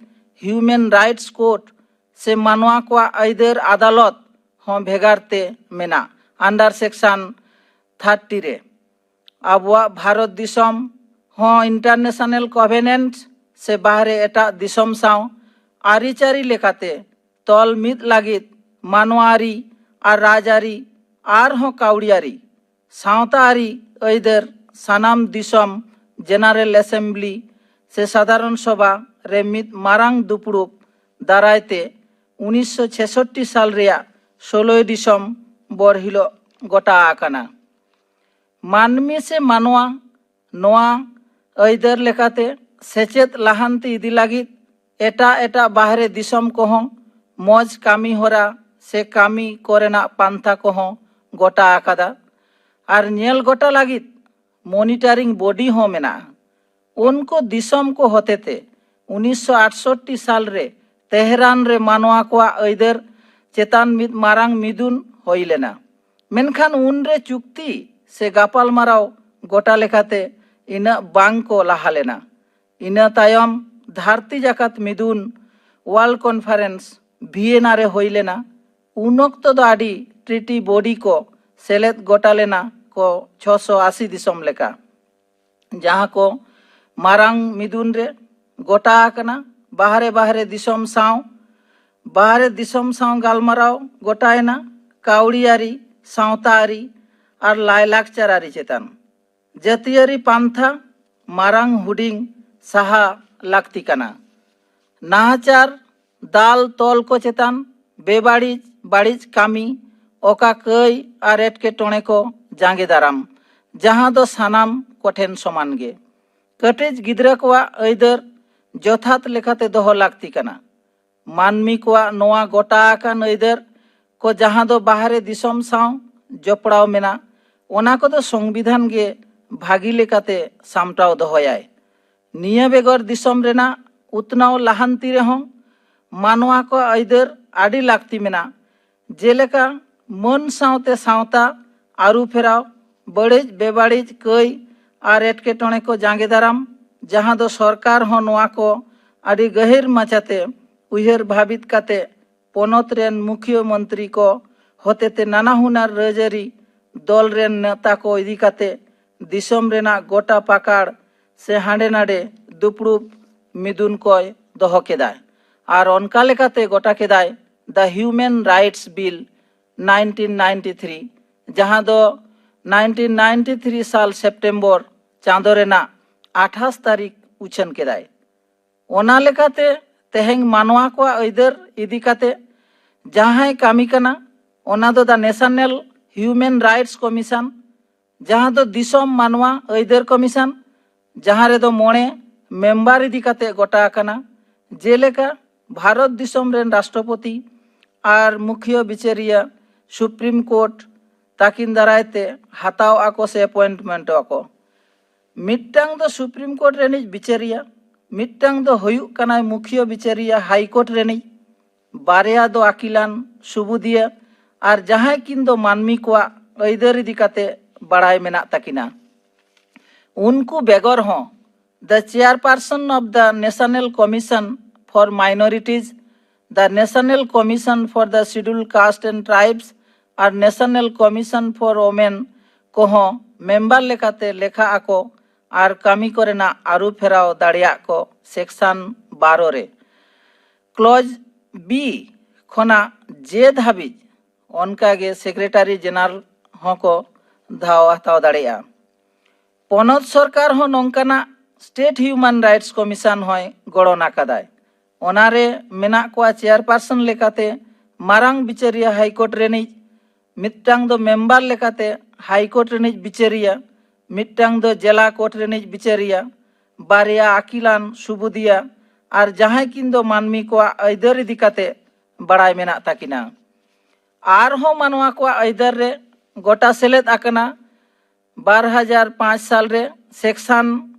ᱦᱤᱭᱩᱢᱮᱱ ᱨᱟᱭᱤᱴᱥ ᱠᱳᱨᱴ ᱥᱮ ᱢᱟᱱᱣᱟ ᱠᱚᱣᱟᱜ ᱟᱹᱭᱫᱟᱹᱨ ᱟᱫᱟᱞᱚᱛ ᱦᱚᱸ ᱵᱷᱮᱜᱟᱨ ᱛᱮ ᱢᱮᱱᱟᱜ, under section thirty ᱨᱮ᱾ ᱟᱵᱚᱣᱟᱜ ᱵᱷᱟᱨᱚᱛ ᱫᱤᱥᱚᱢ ᱦᱚᱸ ᱤᱱᱴᱟᱨᱱᱮᱥᱱᱟᱞ ᱠᱚᱵᱷᱮᱱᱮᱱᱴ ᱥᱮ ᱵᱟᱦᱨᱮ ᱮᱴᱟᱜ ᱫᱤᱥᱚᱢ ᱥᱟᱶ ᱟᱹᱨᱤᱪᱟᱹᱞᱤ ᱞᱮᱠᱟᱛᱮ ᱛᱚᱞ ᱢᱤᱫ ᱞᱟᱹᱜᱤᱫ ᱢᱟᱱᱣᱟᱨᱤ ᱟᱨ ᱨᱟᱡᱽᱟᱹᱨᱤ ᱟᱨᱦᱚᱸ ᱠᱟᱹᱣᱰᱤᱭᱟᱹᱨᱤ ᱥᱟᱶᱛᱟ ᱟᱹᱨᱤ ᱟᱹᱭᱫᱟᱹᱨ ᱥᱟᱱᱟᱢ ᱫᱤᱥᱚᱢ ᱡᱮᱱᱟᱨᱮᱞ ᱮᱥᱮᱢᱵᱞᱤ ᱥᱮ ᱥᱟᱫᱷᱟᱨᱚᱱ ᱥᱚᱵᱷᱟ ᱨᱮ ᱢᱤᱫ ᱢᱟᱨᱟᱝ ᱫᱩᱯᱲᱩᱵ ᱫᱟᱨᱟᱭ ᱛᱮ ᱩᱱᱤᱥᱥᱚ ᱪᱷᱮᱥᱚᱴᱴᱤ ᱥᱟᱞ ᱨᱮᱭᱟᱜ ᱥᱳᱞᱳᱭ ᱰᱤᱥᱮᱢᱵᱚᱨ ᱦᱤᱞᱳᱜ ᱜᱚᱴᱟ ᱟᱠᱟᱱᱟ᱾ ᱢᱟᱹᱱᱢᱤ ᱥᱮ ᱢᱟᱱᱣᱟ ᱱᱚᱣᱟ ᱟᱹᱭᱫᱟᱹᱨ ᱞᱮᱠᱟᱛᱮ ᱥᱮᱪᱮᱫ ᱞᱟᱦᱟᱱᱛᱤ ᱤᱫᱤ ᱞᱟᱹᱜᱤᱫ ᱮᱴᱟᱜ ᱮᱴᱟᱜ ᱵᱟᱦᱨᱮ ᱫᱤᱥᱚᱢ ᱠᱚᱦᱚᱸ ᱢᱚᱡᱽ ᱠᱟᱹᱢᱤ ᱦᱚᱨᱟ ᱥᱮ ᱠᱟᱹᱢᱤ ᱠᱚᱨᱮᱱᱟᱜ ᱯᱟᱱᱛᱷᱟ ᱠᱚᱦᱚᱸ ᱜᱚᱴᱟ ᱟᱠᱟᱫᱟ᱾ ᱟᱨ ᱧᱮᱞ ᱜᱚᱴᱟ ᱞᱟᱹᱜᱤᱫ ᱢᱚᱱᱤᱴᱟᱨᱤᱝ ᱵᱚᱰᱤ ᱦᱚᱸ ᱢᱮᱱᱟᱜᱼᱟ᱾ ᱩᱱᱠᱩ ᱫᱤᱥᱚᱢ ᱠᱚ ᱦᱚᱛᱮᱛᱮ ᱩᱱᱤᱥᱥᱚ ᱟᱴᱥᱚᱴᱴᱤ ᱥᱟᱞ ᱨᱮ ᱛᱮᱦᱨᱟᱱ ᱨᱮ ᱢᱟᱱᱣᱟ ᱠᱚᱣᱟᱜ ᱟᱹᱭᱫᱟᱹᱨ ᱪᱮᱛᱟᱱ ᱢᱤᱫ ᱢᱟᱨᱟᱝ ᱢᱤᱫᱩᱱ ᱦᱩᱭ ᱞᱮᱱᱟ᱾ ᱢᱮᱱᱠᱷᱟᱱ ᱩᱱᱨᱮ ᱪᱩᱠᱛᱤ ᱥᱮ ᱜᱟᱯᱟᱞᱢᱟᱨᱟᱣ ᱜᱚᱴᱟ ᱞᱮᱠᱟᱛᱮ ᱤᱱᱟᱹᱜ ᱵᱟᱝ ᱠᱚ ᱞᱟᱦᱟ ᱞᱮᱱᱟ᱾ ᱤᱱᱟᱹ ᱛᱟᱭᱚᱢ ᱫᱷᱟᱹᱨᱛᱤ ᱡᱟᱠᱟᱛ ᱢᱤᱫᱩᱱ, ᱣᱟᱨᱞᱰ ᱠᱚᱱᱯᱷᱟᱨᱮᱱᱥ, ᱵᱷᱤᱭᱮᱱᱟ ᱨᱮ ᱦᱩᱭ ᱞᱮᱱᱟ᱾ ᱩᱱ ᱚᱠᱛᱚ ᱫᱚ ᱟᱹᱰᱤ ᱴᱨᱤᱴᱤ ᱵᱚᱰᱤ ᱠᱚ ᱥᱮᱞᱮᱫ ᱜᱚᱴᱟ ᱞᱮᱱᱟ ᱠᱚ ᱪᱷᱚᱥᱚ ᱟᱥᱤ ᱫᱤᱥᱚᱢ ᱞᱮᱠᱟ, ᱡᱟᱦᱟᱸ ᱠᱚ ᱢᱟᱨᱟᱝ ᱢᱤᱫᱩᱱ ᱨᱮ ᱜᱚᱴᱟ ᱟᱠᱟᱱᱟ᱾ ᱵᱟᱦᱨᱮ ᱵᱟᱦᱨᱮ ᱫᱤᱥᱚᱢ ᱥᱟᱶ, ᱵᱟᱦᱨᱮ ᱫᱤᱥᱚᱢ ᱥᱟᱶ ᱜᱟᱞᱢᱟᱨᱟᱣ ᱜᱚᱴᱟᱭᱮᱱᱟ, ᱠᱟᱹᱣᱰᱤᱭᱟᱹᱨᱤ, ᱥᱟᱶᱛᱟᱨᱤ ᱟᱨ ᱞᱟᱭᱞᱟᱠᱪᱟᱨ ᱟᱹᱨᱤ ᱪᱮᱛᱟᱱ᱾ ᱡᱟᱹᱛᱤᱭᱟᱹᱨᱤ ᱯᱟᱱᱛᱷᱟ ᱢᱟᱨᱟᱝ ᱦᱩᱰᱤᱧ ᱥᱟᱦᱟ ᱞᱟᱹᱠᱛᱤ ᱠᱟᱱᱟ᱾ ᱱᱟᱦᱟᱪᱟᱨ, ᱫᱟᱞ ᱛᱚᱞ ᱠᱚ ᱪᱮᱛᱟᱱ ᱵᱮᱵᱟᱹᱲᱤᱡ ᱵᱟᱹᱲᱤᱡ ᱠᱟᱹᱢᱤ, ᱚᱠᱟ ᱠᱟᱹᱭ ᱟᱨ ᱮᱴᱠᱮᱴᱚᱬᱮ ᱠᱚ ᱡᱟᱸᱜᱮ ᱫᱟᱨᱟᱢ, ᱡᱟᱦᱟᱸ ᱫᱚ ᱥᱟᱱᱟᱢ ᱠᱚᱴᱷᱮᱱ ᱥᱚᱢᱟᱱ ᱜᱮ᱾ ᱠᱟᱹᱴᱤᱡ ᱜᱤᱫᱽᱨᱟᱹ ᱠᱚᱣᱟᱜ ᱟᱹᱭᱫᱟᱹᱨ ᱡᱚᱛᱷᱟᱛ ᱞᱮᱠᱟᱛᱮ ᱫᱚᱦᱚ ᱞᱟᱹᱠᱛᱤ ᱠᱟᱱᱟ᱾ ᱢᱟᱹᱱᱢᱤ ᱠᱚᱣᱟᱜ ᱱᱚᱣᱟ ᱜᱚᱴᱟ ᱟᱠᱟᱱ ᱟᱹᱭᱫᱟᱹᱨ ᱠᱚ, ᱡᱟᱦᱟᱸ ᱫᱚ ᱵᱟᱦᱨᱮ ᱫᱤᱥᱚᱢ ᱥᱟᱶ ᱡᱚᱯᱲᱟᱣ ᱢᱮᱱᱟᱜ, ᱚᱱᱟ ᱠᱚᱫᱚ ᱥᱚᱝᱵᱤᱫᱷᱟᱱ ᱜᱮ ᱵᱷᱟᱹᱜᱤ ᱞᱮᱠᱟᱛᱮ ᱥᱟᱢᱴᱟᱣ ᱫᱚᱦᱚᱭᱟᱭ᱾ ᱱᱤᱭᱟᱹ ᱵᱮᱜᱚᱨ ᱫᱤᱥᱚᱢ ᱨᱮᱱᱟᱜ ᱩᱛᱱᱟᱹᱣ ᱞᱟᱦᱟᱱᱛᱤ ᱨᱮᱦᱚᱸ ᱢᱟᱱᱣᱟ ᱠᱚ ᱟᱹᱭᱫᱟᱹᱨ ᱟᱹᱰᱤ ᱞᱟᱹᱠᱛᱤ ᱢᱮᱱᱟᱜᱼᱟ᱾ ᱡᱮᱞᱮᱠᱟ ᱢᱟᱹᱱ ᱥᱟᱶᱛᱮ ᱥᱟᱶᱛᱟ ᱟᱹᱨᱩ ᱯᱷᱮᱨᱟᱣ, ᱵᱟᱹᱲᱤᱡ ᱵᱮᱵᱟᱹᱲᱤᱡ ᱠᱟᱹᱭ ᱟᱨ ᱮᱴᱠᱮᱴᱚᱬᱮ ᱠᱚ ᱡᱟᱸᱜᱮ ᱫᱟᱨᱟᱢ, ᱡᱟᱦᱟᱸ ᱫᱚ ᱥᱚᱨᱠᱟᱨ ᱦᱚᱸ ᱱᱚᱣᱟ ᱠᱚ ᱟᱹᱰᱤ ᱜᱟᱹᱦᱤᱨ ᱢᱟᱪᱷᱟᱛᱮ ᱩᱭᱦᱟᱹᱨ ᱵᱷᱟᱵᱤᱛ ᱠᱟᱛᱮ ᱯᱚᱱᱚᱛ ᱨᱮᱱ ᱢᱩᱠᱷᱤᱭᱟᱹ ᱢᱚᱱᱛᱨᱤ ᱠᱚ ᱦᱚᱛᱮᱛᱮ ᱱᱟᱱᱟ ᱦᱩᱱᱟᱹᱨ ᱨᱟᱡᱽᱟᱹᱨᱤ ᱫᱚᱞ ᱨᱮᱱ ᱱᱮᱛᱟ ᱠᱚ ᱤᱫᱤ ᱠᱟᱛᱮ ᱫᱤᱥᱚᱢ ᱨᱮᱱᱟᱜ ᱜᱚᱴᱟ ᱯᱟᱠᱟᱲ ᱥᱮ ᱦᱟᱸᱰᱮ ᱱᱟᱰᱮ ᱫᱩᱯᱲᱩᱵ ᱢᱤᱫᱩᱱ ᱠᱚᱭ ᱫᱚᱦᱚ ᱠᱮᱫᱟᱭ᱾ ᱟᱨ ᱚᱱᱠᱟ ᱞᱮᱠᱟᱛᱮ ᱜᱚᱴᱟ ᱠᱮᱫᱟᱭ The Human Rights Bill nineteen ninety-three, ᱡᱟᱦᱟᱸ ᱫᱚ nineteen ninety-three ᱥᱟᱞ ᱥᱮᱯᱴᱮᱢᱵᱚᱨ ᱪᱟᱸᱫᱚ ᱨᱮᱱᱟᱜ ᱟᱴᱷᱟᱥ ᱛᱟᱹᱨᱤᱠᱷ ᱩᱪᱷᱟᱹᱱ ᱠᱮᱫᱟᱭ᱾ ᱚᱱᱟ ᱞᱮᱠᱟᱛᱮ ᱛᱮᱦᱮᱧ ᱢᱟᱱᱣᱟ ᱠᱚᱣᱟᱜ ᱟᱹᱭᱫᱟᱹᱨ ᱤᱫᱤ ᱠᱟᱛᱮ ᱡᱟᱦᱟᱸᱭ ᱠᱟᱹᱢᱤ ᱠᱟᱱᱟ, ᱚᱱᱟ ᱫᱚ The National Human Rights Commission, ᱡᱟᱦᱟᱸ ᱫᱚ ᱫᱤᱥᱚᱢ ᱢᱟᱱᱣᱟ ᱟᱹᱭᱫᱟᱹᱨ ᱠᱚᱢᱤᱥᱚᱱ, ᱡᱟᱦᱟᱸ ᱨᱮᱫᱚ ᱢᱚᱬᱮ ᱢᱮᱢᱵᱟᱨ ᱤᱫᱤ ᱠᱟᱛᱮ ᱜᱚᱴᱟ ᱟᱠᱟᱱᱟ᱾ ᱡᱮᱞᱮᱠᱟ ᱵᱷᱟᱨᱚᱛ ᱫᱤᱥᱚᱢ ᱨᱮᱱ ᱨᱟᱥᱴᱨᱚᱯᱚᱛᱤ ᱟᱨ ᱢᱩᱠᱷᱤᱭᱟᱹ ᱵᱤᱪᱟᱹᱨᱤᱭᱟᱹ ᱥᱩᱯᱨᱤᱢ ᱠᱳᱨᱴ ᱛᱟᱹᱠᱤᱱ ᱫᱟᱨᱟᱭ ᱛᱮ ᱦᱟᱛᱟᱣ ᱟᱠᱚ ᱥᱮ ᱮᱯᱚᱭᱮᱱᱴᱢᱮᱱᱴᱚᱜ ᱟᱠᱚ᱾ ᱢᱤᱫᱴᱟᱝ ᱫᱚ ᱥᱩᱯᱨᱤᱢ ᱠᱳᱨᱴ ᱨᱤᱱᱤᱡ ᱵᱤᱪᱟᱹᱨᱤᱭᱟᱹ, ᱢᱤᱫᱴᱟᱝ ᱫᱚ ᱦᱩᱭᱩᱜ ᱠᱟᱱᱟᱭ ᱢᱩᱠᱷᱤᱭᱟᱹ ᱵᱤᱪᱟᱹᱨᱤᱭᱟᱹ ᱦᱟᱭ ᱠᱳᱨᱴ ᱨᱤᱱᱤᱡ, ᱵᱟᱨᱭᱟ ᱫᱚ ᱟᱹᱠᱤᱞᱟᱱ ᱥᱩᱵᱩᱫᱤᱭᱟᱹ, ᱟᱨ ᱡᱟᱦᱟᱸᱭ ᱠᱤᱱ ᱫᱚ ᱢᱟᱹᱱᱢᱤ ᱠᱚᱣᱟᱜ ᱟᱹᱭᱫᱟᱹᱨ ᱤᱫᱤ ᱠᱟᱛᱮ ᱵᱟᱲᱟᱭ ᱢᱮᱱᱟᱜ ᱛᱟᱹᱠᱤᱱᱟ᱾ ᱩᱱᱠᱩ ᱵᱮᱜᱚᱨ ᱦᱚᱸ the Chairperson of the National Commission for Minorities, the National Commission for the Scheduled Caste and Tribes R National Commission for Women ᱠᱚᱦᱚᱸ ᱢᱮᱢᱵᱟᱨ ᱞᱮᱠᱟᱛᱮ ᱞᱮᱠᱷᱟᱜ ᱟᱠᱚ ᱟᱨ ᱠᱟᱹᱢᱤ ᱠᱚᱨᱮᱱᱟᱜ ᱟᱹᱨᱩ ᱯᱷᱮᱨᱟᱣ ᱫᱟᱲᱮᱭᱟᱜ ᱠᱚ ᱥᱮᱠᱥᱚᱱ ᱵᱟᱨᱚ ᱨᱮ᱾ ᱠᱞᱚᱡᱽ ᱵᱤ ᱠᱷᱚᱱᱟᱜ ᱡᱮ ᱫᱷᱟᱹᱵᱤᱡ ᱚᱱᱠᱟᱜᱮ ᱥᱮᱠᱨᱮᱴᱟᱨᱤ ᱡᱮᱱᱟᱨᱟᱞ ᱦᱚᱸᱠᱚ ᱫᱷᱟᱣ ᱦᱟᱛᱟᱣ ᱫᱟᱲᱮᱭᱟᱜᱼᱟ᱾ ᱯᱚᱱᱚᱛ ᱥᱚᱨᱠᱟᱨ ᱦᱚᱸ ᱱᱚᱝᱠᱟᱱᱟᱜ ᱥᱴᱮᱴ ᱦᱤᱭᱩᱢᱟᱱ ᱨᱟᱭᱤᱴᱥ ᱠᱚᱢᱤᱥᱚᱱ ᱦᱚᱸᱭ ᱜᱚᱲᱚᱱ ᱟᱠᱟᱫᱟᱭ᱾ ᱚᱱᱟᱨᱮ ᱢᱮᱱᱟᱜ ᱠᱚᱣᱟ ᱪᱮᱭᱟᱨᱯᱟᱨᱥᱚᱱ ᱞᱮᱠᱟᱛᱮ ᱢᱟᱨᱟᱝ ᱵᱤᱪᱟᱹᱨᱤᱭᱟᱹ ᱦᱟᱭᱠᱳᱨᱴ ᱨᱤᱱᱤᱡ, ᱢᱤᱫᱴᱟᱝ ᱫᱚ ᱢᱮᱢᱵᱟᱨ ᱞᱮᱠᱟᱛᱮ ᱦᱟᱭᱠᱳᱨᱴ ᱨᱤᱱᱤᱡ ᱵᱤᱪᱟᱹᱨᱤᱭᱟᱹ, ᱢᱤᱫᱴᱟᱝ ᱫᱚ ᱡᱮᱞᱟ ᱠᱳᱨᱴ ᱨᱤᱱᱤᱡ ᱵᱤᱪᱟᱹᱨᱤᱭᱟᱹ, ᱵᱟᱨᱭᱟ ᱟᱹᱠᱤᱞᱟᱱ ᱥᱩᱵᱩᱫᱤᱭᱟᱹ, ᱟᱨ ᱡᱟᱦᱟᱸᱭ ᱠᱤᱱ ᱫᱚ ᱢᱟᱹᱱᱢᱤ ᱠᱚᱣᱟᱜ ᱟᱹᱭᱫᱟᱹᱨ ᱤᱫᱤ ᱠᱟᱛᱮ ᱵᱟᱲᱟᱭ ᱢᱮᱱᱟᱜ ᱛᱟᱹᱠᱤᱱᱟ᱾ ᱟᱨᱦᱚᱸ ᱢᱟᱱᱣᱟ ᱠᱚᱣᱟᱜ ᱟᱹᱭᱫᱟᱹᱨ ᱨᱮ ᱜᱚᱴᱟ ᱥᱮᱞᱮᱫ ᱟᱠᱟᱱᱟ ᱵᱟᱨ ᱦᱟᱡᱟᱨ ᱯᱟᱸᱪ ᱥᱟᱞ ᱨᱮ ᱥᱮᱠᱥᱚᱱ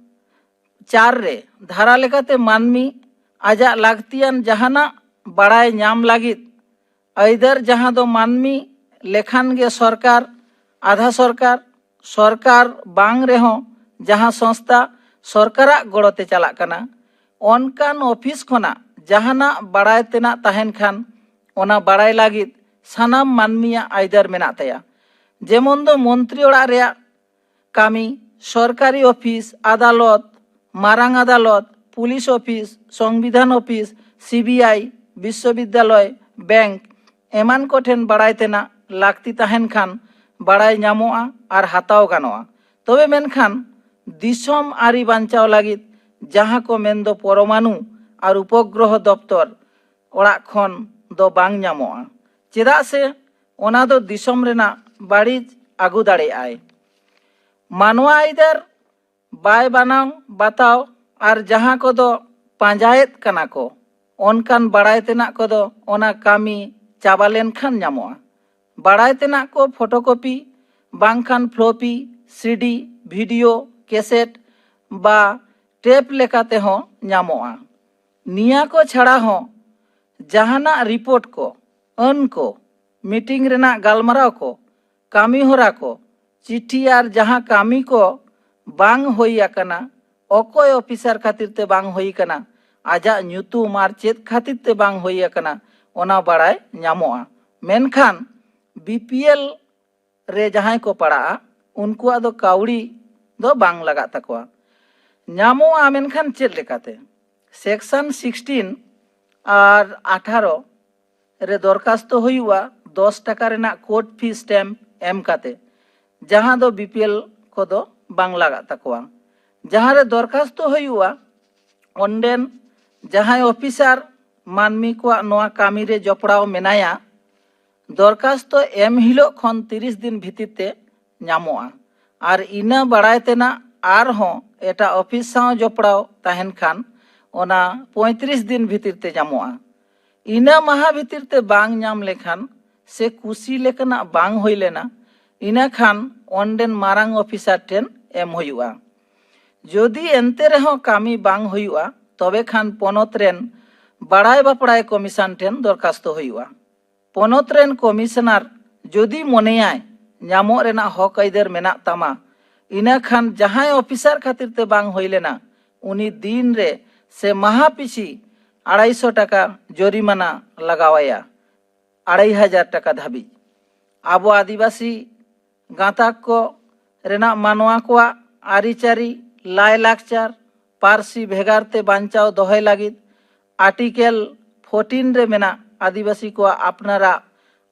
ᱪᱟᱨ ᱨᱮ ᱫᱷᱟᱨᱟ ᱞᱮᱠᱟᱛᱮ ᱢᱟᱹᱱᱢᱤ ᱟᱡᱟᱜ ᱞᱟᱹᱠᱛᱤᱭᱟᱱ ᱡᱟᱦᱟᱱᱟᱜ ᱵᱟᱲᱟᱭ ᱧᱟᱢ ᱞᱟᱹᱜᱤᱫ ᱟᱹᱭᱫᱟᱹᱨ, ᱡᱟᱦᱟᱸ ᱫᱚ ᱢᱟᱹᱱᱢᱤ ᱞᱮᱠᱷᱟᱱ ᱜᱮ ᱥᱚᱨᱠᱟᱨ, ᱟᱫᱷᱟ ᱥᱚᱨᱠᱟᱨ, ᱥᱚᱨᱠᱟᱨ ᱵᱟᱝ ᱨᱮᱦᱚᱸ ᱡᱟᱦᱟᱸ ᱥᱚᱝᱥᱛᱷᱟ ᱥᱚᱨᱠᱟᱨᱟᱜ ᱜᱚᱲᱚ ᱛᱮ ᱪᱟᱞᱟᱜ ᱠᱟᱱᱟ, ᱚᱱᱠᱟᱱ ᱚᱯᱷᱤᱥ ᱠᱷᱚᱱᱟᱜ ᱡᱟᱦᱟᱱᱟᱜ ᱵᱟᱲᱟᱭ ᱛᱮᱱᱟᱜ ᱛᱟᱦᱮᱱ ᱠᱷᱟᱱ, ᱚᱱᱟ ᱵᱟᱲᱟᱭ ᱞᱟᱹᱜᱤᱫ ᱥᱟᱱᱟᱢ ᱢᱟᱹᱱᱢᱤᱭᱟᱜ ᱟᱹᱭᱫᱟᱹᱨ ᱢᱮᱱᱟᱜ ᱛᱟᱭᱟ᱾ ᱡᱮᱢᱚᱱ ᱫᱚ ᱢᱚᱱᱛᱨᱤ ᱚᱲᱟᱜ ᱨᱮᱭᱟᱜ ᱠᱟᱹᱢᱤ, ᱥᱚᱨᱠᱟᱨᱤ ᱚᱯᱷᱤᱥ, ᱟᱫᱟᱞᱚᱛ, ᱢᱟᱨᱟᱝ ᱟᱫᱟᱞᱚᱛ, ᱯᱩᱞᱤᱥ ᱚᱯᱷᱤᱥ, ᱥᱚᱝᱵᱤᱫᱷᱟᱱ ᱚᱯᱷᱤᱥ, ᱥᱤᱵᱤᱟᱭ, ᱵᱤᱥᱥᱚᱵᱤᱫᱽᱫᱟᱞᱚᱭ, ᱵᱮᱝᱠ ᱮᱢᱟᱱ ᱠᱚ ᱴᱷᱮᱱ ᱵᱟᱲᱟᱭ ᱛᱮᱱᱟᱜ ᱞᱟᱹᱠᱛᱤ ᱛᱟᱦᱮᱱ ᱠᱷᱟᱱ ᱵᱟᱲᱟᱭ ᱧᱟᱢᱚᱜᱼᱟ ᱟᱨ ᱦᱟᱛᱟᱣ ᱜᱟᱱᱚᱜᱼᱟ᱾ ᱛᱚᱵᱮ ᱢᱮᱱᱠᱷᱟᱱ ᱫᱤᱥᱚᱢ ᱟᱹᱨᱤ ᱵᱟᱧᱪᱟᱣ ᱞᱟᱹᱜᱤᱫ ᱡᱟᱦᱟᱸ ᱠᱚ ᱢᱮᱱᱫᱚ ᱯᱚᱨᱚᱢᱟᱱᱩ ᱟᱨ ᱩᱯᱚᱜᱨᱚᱦᱚ ᱫᱚᱯᱛᱚᱨ ᱚᱲᱟᱜ ᱠᱷᱚᱱ ᱫᱚ ᱵᱟᱝ ᱧᱟᱢᱚᱜᱼᱟ, ᱪᱮᱫᱟᱜ ᱥᱮ ᱚᱱᱟ ᱫᱚ ᱫᱤᱥᱚᱢ ᱨᱮᱱᱟᱜ ᱵᱟᱹᱲᱤᱡ ᱟᱹᱜᱩ ᱫᱟᱲᱮᱭᱟᱜᱼᱟᱭ᱾ ᱢᱟᱱᱣᱟ ᱟᱹᱭᱫᱟᱹᱨ ᱵᱟᱭ ᱵᱟᱱᱟᱣ ᱵᱟᱛᱟᱣ ᱟᱨ ᱡᱟᱦᱟᱸ ᱠᱚᱫᱚ ᱯᱟᱸᱡᱟᱭᱮᱫ ᱠᱟᱱᱟ ᱠᱚ, ᱚᱱᱠᱟᱱ ᱵᱟᱲᱟᱭ ᱛᱮᱱᱟᱜ ᱠᱚᱫᱚ ᱚᱱᱟ ᱠᱟᱹᱢᱤ ᱪᱟᱵᱟ ᱞᱮᱱᱠᱷᱟᱱ ᱧᱟᱢᱚᱜᱼᱟ᱾ ᱵᱟᱲᱟᱭ ᱛᱮᱱᱟᱜ ᱠᱚ ᱯᱷᱳᱴᱳᱠᱚᱯᱤ ᱵᱟᱝᱠᱷᱟᱱ ᱯᱷᱞᱚᱯᱤ, ᱥᱤᱰᱤ, ᱵᱷᱤᱰᱤᱭᱳ, ᱠᱮᱥᱮᱴ ᱵᱟ ᱴᱮᱯ ᱞᱮᱠᱟ ᱛᱮᱦᱚᱸ ᱧᱟᱢᱚᱜᱼᱟ᱾ ᱱᱤᱭᱟᱹ ᱠᱚ ᱪᱷᱟᱲᱟ ᱦᱚᱸ ᱡᱟᱦᱟᱱᱟᱜ ᱨᱤᱯᱳᱨᱴ ᱠᱚ, ᱟᱹᱱ ᱠᱚ, ᱢᱤᱴᱤᱝ ᱨᱮᱱᱟᱜ ᱜᱟᱞᱢᱟᱨᱟᱣ ᱠᱚ, ᱠᱟᱹᱢᱤ ᱦᱚᱨᱟ ᱠᱚ, ᱪᱤᱴᱷᱤ ᱟᱨ ᱡᱟᱦᱟᱸ ᱠᱟᱹᱢᱤ ᱠᱚ ᱵᱟᱝ ᱦᱩᱭ ᱟᱠᱟᱱᱟ, ᱚᱠᱚᱭ ᱚᱯᱷᱤᱥᱟᱨ ᱠᱷᱟᱹᱛᱤᱨ ᱛᱮ ᱵᱟᱝ ᱦᱩᱭ ᱟᱠᱟᱱᱟ, ᱟᱡᱟᱜ ᱧᱩᱛᱩᱢ ᱟᱨ ᱪᱮᱫ ᱠᱷᱟᱹᱛᱤᱨ ᱛᱮ ᱵᱟᱝ ᱦᱩᱭ ᱟᱠᱟᱱᱟ, ᱚᱱᱟ ᱵᱟᱲᱟᱭ ᱧᱟᱢᱚᱜᱼᱟ᱾ ᱢᱮᱱᱠᱷᱟᱱ ᱵᱤᱯᱤᱮᱞ ᱨᱮ ᱡᱟᱦᱟᱸᱭ ᱠᱚ ᱯᱟᱲᱟᱜᱼᱟ, ᱩᱱᱠᱩᱣᱟᱜ ᱫᱚ ᱠᱟᱹᱣᱰᱤ ᱫᱚ ᱵᱟᱝ ᱞᱟᱜᱟᱜ ᱛᱟᱠᱚᱣᱟ᱾ ᱧᱟᱢᱚᱜᱼᱟ, ᱢᱮᱱᱠᱷᱟᱱ ᱪᱮᱫ ᱞᱮᱠᱟᱛᱮ? ᱥᱮᱠᱥᱚᱱ ᱥᱤᱠᱥᱴᱤᱱ ᱟᱨ ᱟᱴᱷᱟᱨᱚ ᱨᱮ ᱫᱚᱨᱠᱷᱟᱥᱛᱚ ᱦᱩᱭᱩᱜᱼᱟ, ᱫᱚᱥ ᱴᱟᱠᱟ ᱨᱮᱱᱟᱜ ᱠᱳᱨᱴ ᱯᱷᱤ ᱥᱴᱮᱢᱯ ᱮᱢ ᱠᱟᱛᱮ, ᱡᱟᱦᱟᱸ ᱫᱚ ᱵᱤᱯᱤᱮᱞ ᱠᱚᱫᱚ ᱵᱟᱝ ᱞᱟᱜᱟᱜ ᱛᱟᱠᱚᱣᱟ᱾ ᱡᱟᱦᱟᱸ ᱨᱮ ᱫᱚᱨᱠᱷᱟᱥᱛᱚ ᱦᱩᱭᱩᱜᱼᱟ, ᱚᱸᱰᱮᱱ ᱡᱟᱦᱟᱸᱭ ᱚᱯᱷᱤᱥᱟᱨ ᱢᱟᱹᱱᱢᱤ ᱠᱚᱣᱟᱜ ᱱᱚᱣᱟ ᱠᱟᱹᱢᱤ ᱨᱮ ᱡᱚᱯᱲᱟᱣ ᱢᱮᱱᱟᱭᱟ, ᱫᱚᱨᱠᱷᱟᱥᱛᱚ ᱮᱢ ᱦᱤᱞᱳᱜ ᱠᱷᱚᱱ ᱛᱤᱨᱤᱥ ᱫᱤᱱ ᱵᱷᱤᱛᱤᱨ ᱛᱮ ᱧᱟᱢᱚᱜᱼᱟ᱾ ᱟᱨ ᱤᱱᱟᱹ ᱵᱟᱲᱟᱭ ᱛᱮᱱᱟᱜ ᱟᱨᱦᱚᱸ ᱮᱴᱟᱜ ᱚᱯᱷᱤᱥ ᱥᱟᱶ ᱡᱚᱯᱲᱟᱣ ᱛᱟᱦᱮᱱ ᱠᱷᱟᱱ, ᱚᱱᱟ ᱯᱚᱸᱭᱛᱨᱤᱥ ᱫᱤᱱ ᱵᱷᱤᱛᱤᱨ ᱛᱮ ᱧᱟᱢᱚᱜᱼᱟ᱾ ᱤᱱᱟᱹ ᱢᱟᱦᱟ ᱵᱷᱤᱛᱤᱨ ᱛᱮ ᱵᱟᱝ ᱧᱟᱢ ᱞᱮᱠᱷᱟᱱ ᱥᱮ ᱠᱩᱥᱤ ᱞᱮᱠᱟᱱᱟᱜ ᱵᱟᱝ ᱦᱩᱭ ᱞᱮᱱᱟ, ᱤᱱᱟᱹ ᱠᱷᱟᱱ ᱚᱸᱰᱮᱱ ᱢᱟᱨᱟᱝ ᱚᱯᱷᱤᱥᱟᱨ ᱴᱷᱮᱱ ᱮᱢ ᱦᱩᱭᱩᱜᱼᱟ᱾ ᱡᱩᱫᱤ ᱮᱱᱛᱮ ᱨᱮᱦᱚᱸ ᱠᱟᱹᱢᱤ ᱵᱟᱝ ᱦᱩᱭᱩᱜᱼᱟ, ᱛᱚᱵᱮ ᱠᱷᱟᱱ ᱯᱚᱱᱚᱛ ᱨᱮᱱ ᱵᱟᱲᱟᱭ ᱵᱟᱯᱲᱟᱭ ᱠᱚᱢᱤᱥᱚᱱ ᱴᱷᱮᱱ ᱫᱚᱨᱠᱷᱟᱥᱛᱚ ᱦᱩᱭᱩᱜᱼᱟ᱾ ᱯᱚᱱᱚᱛ ᱨᱮᱱ ᱠᱚᱢᱤᱥᱚᱱᱟᱨ ᱡᱩᱫᱤ ᱢᱚᱱᱮᱭᱟᱭ ᱧᱟᱢᱚᱜ ᱨᱮᱱᱟᱜ ᱦᱚᱠ ᱟᱹᱭᱫᱟᱹᱨ ᱢᱮᱱᱟᱜ ᱛᱟᱢᱟ, ᱤᱱᱟᱹ ᱠᱷᱟᱱ ᱡᱟᱦᱟᱸᱭ ᱚᱯᱷᱤᱥᱟᱨ ᱠᱷᱟᱹᱛᱤᱨ ᱛᱮ ᱵᱟᱝ ᱦᱩᱭ ᱞᱮᱱᱟ, ᱩᱱᱤ ᱫᱤᱱ ᱨᱮ ᱥᱮ ᱢᱟᱦᱟ ᱯᱤᱪᱷᱤ ᱟᱲᱟᱭᱥᱚ ᱴᱟᱠᱟ ᱡᱚᱨᱤᱢᱟᱱᱟ ᱞᱟᱜᱟᱣᱟᱭᱟ, ᱟᱲᱟᱭ ᱦᱟᱡᱟᱨ ᱴᱟᱠᱟ ᱫᱷᱟᱹᱵᱤᱡ᱾ ᱟᱵᱚ ᱟᱹᱫᱤᱵᱟᱹᱥᱤ ᱜᱟᱸᱛᱟᱠ ᱠᱚ ᱨᱮᱱᱟᱜ ᱢᱟᱱᱣᱟ ᱠᱚᱣᱟᱜ ᱟᱹᱨᱤᱪᱟᱹᱞᱤ, ᱞᱟᱭᱼᱞᱟᱠᱪᱟᱨ, ᱯᱟᱹᱨᱥᱤ ᱵᱷᱮᱜᱟᱨ ᱛᱮ ᱵᱟᱧᱪᱟᱣ ᱫᱚᱦᱚᱭ ᱞᱟᱹᱜᱤᱫ ᱟᱨᱴᱤᱠᱮᱞ ᱯᱷᱳᱨᱴᱤᱱ ᱨᱮ ᱢᱮᱱᱟᱜ ᱟᱹᱫᱤᱵᱟᱹᱥᱤ ᱠᱚᱣᱟᱜ ᱟᱯᱱᱟᱨᱟᱜ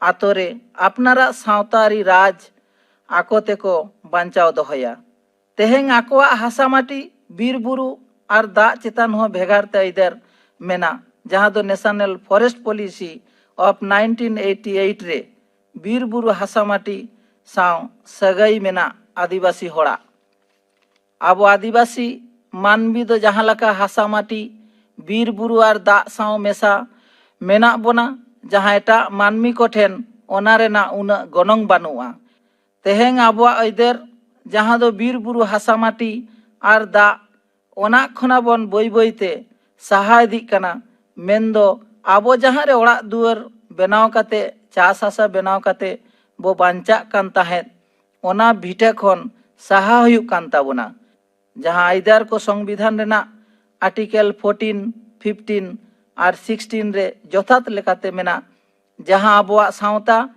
ᱟᱛᱳ ᱨᱮ ᱟᱯᱱᱟᱨᱟᱜ ᱥᱟᱶᱛᱟ ᱟᱹᱨᱤ ᱨᱟᱡᱽ ᱟᱠᱚ ᱛᱮᱠᱚ ᱵᱟᱧᱪᱟᱣ ᱫᱚᱦᱚᱭᱟ᱾ ᱛᱮᱦᱮᱧ ᱟᱠᱚᱣᱟᱜ ᱦᱟᱥᱟ ᱢᱟᱹᱴᱤ, ᱵᱤᱨ ᱵᱩᱨᱩ ᱟᱨ ᱫᱟᱜ ᱪᱮᱛᱟᱱ ᱦᱚᱸ ᱵᱷᱮᱜᱟᱨ ᱛᱮ ᱟᱹᱭᱫᱟᱹᱨ ᱢᱮᱱᱟᱜ, ᱡᱟᱦᱟᱸ ᱫᱚ National Forest Policy of nineteen eighty eight ᱨᱮ ᱵᱤᱨ ᱵᱩᱨᱩ ᱦᱟᱥᱟ ᱢᱟᱹᱴᱤ ᱥᱟᱶ ᱥᱟᱹᱜᱟᱹᱭ ᱢᱮᱱᱟᱜ ᱟᱹᱫᱤᱵᱟᱹᱥᱤ ᱦᱚᱲᱟᱜ᱾ ᱟᱵᱚ ᱟᱹᱫᱤᱵᱟᱹᱥᱤ ᱢᱟᱹᱱᱢᱤ ᱫᱚ ᱡᱟᱦᱟᱸ ᱞᱮᱠᱟ ᱦᱟᱥᱟ ᱢᱟᱹᱴᱤ, ᱵᱤᱨ ᱵᱩᱨᱩ ᱟᱨ ᱫᱟᱜ ᱥᱟᱶ ᱢᱮᱥᱟ ᱢᱮᱱᱟᱜ ᱵᱚᱱᱟ, ᱡᱟᱦᱟᱸ ᱮᱴᱟᱜ ᱢᱟᱹᱱᱢᱤ ᱠᱚᱴᱷᱮᱱ ᱚᱱᱟ ᱨᱮᱱᱟᱜ ᱩᱱᱟᱹᱜ ᱜᱚᱱᱚᱝ ᱵᱟᱹᱱᱩᱜᱼᱟ᱾ ᱛᱮᱦᱮᱧ ᱟᱵᱚᱣᱟᱜ ᱟᱹᱭᱫᱟᱹᱨ, ᱡᱟᱦᱟᱸ ᱫᱚ ᱵᱤᱨ ᱵᱩᱨᱩ ᱦᱟᱥᱟ ᱢᱟᱹᱴᱤ ᱟᱨ ᱫᱟᱜ, ᱚᱱᱟ ᱠᱷᱚᱱᱟᱜ ᱵᱚᱱ ᱵᱟᱹᱭ ᱵᱟᱹᱭ ᱛᱮ ᱥᱟᱦᱟ ᱤᱫᱤᱜ ᱠᱟᱱᱟ᱾ ᱢᱮᱱᱫᱚ ᱟᱵᱚ ᱡᱟᱦᱟᱸ ᱨᱮ ᱚᱲᱟᱜ ᱫᱩᱣᱟᱹᱨ ᱵᱮᱱᱟᱣ ᱠᱟᱛᱮ, ᱪᱟᱥ ᱦᱟᱥᱟ ᱵᱮᱱᱟᱣ ᱠᱟᱛᱮ ᱵᱚ ᱵᱟᱧᱪᱟᱜ ᱠᱟᱱ ᱛᱟᱦᱮᱸᱫ, ᱚᱱᱟ ᱵᱷᱤᱴᱟᱹ ᱠᱷᱚᱱ ᱥᱟᱦᱟ ᱦᱩᱭᱩᱜ ᱠᱟᱱ ᱛᱟᱵᱚᱱᱟ᱾ ᱡᱟᱦᱟᱸ ᱟᱹᱭᱫᱟᱹᱨ ᱠᱚ ᱥᱚᱝᱵᱤᱫᱷᱟᱱ ᱨᱮᱱᱟᱜ ᱟᱨᱴᱤᱠᱮᱞ ᱯᱷᱳᱨᱴᱤᱱ, ᱯᱷᱤᱯᱴᱤᱱ ᱟᱨ ᱥᱤᱠᱥᱴᱤᱱ ᱨᱮ ᱡᱚᱛᱷᱟᱛ ᱞᱮᱠᱟᱛᱮ ᱢᱮᱱᱟᱜ, ᱡᱟᱦᱟᱸ ᱟᱵᱚᱣᱟᱜ ᱥᱟᱶᱛᱟ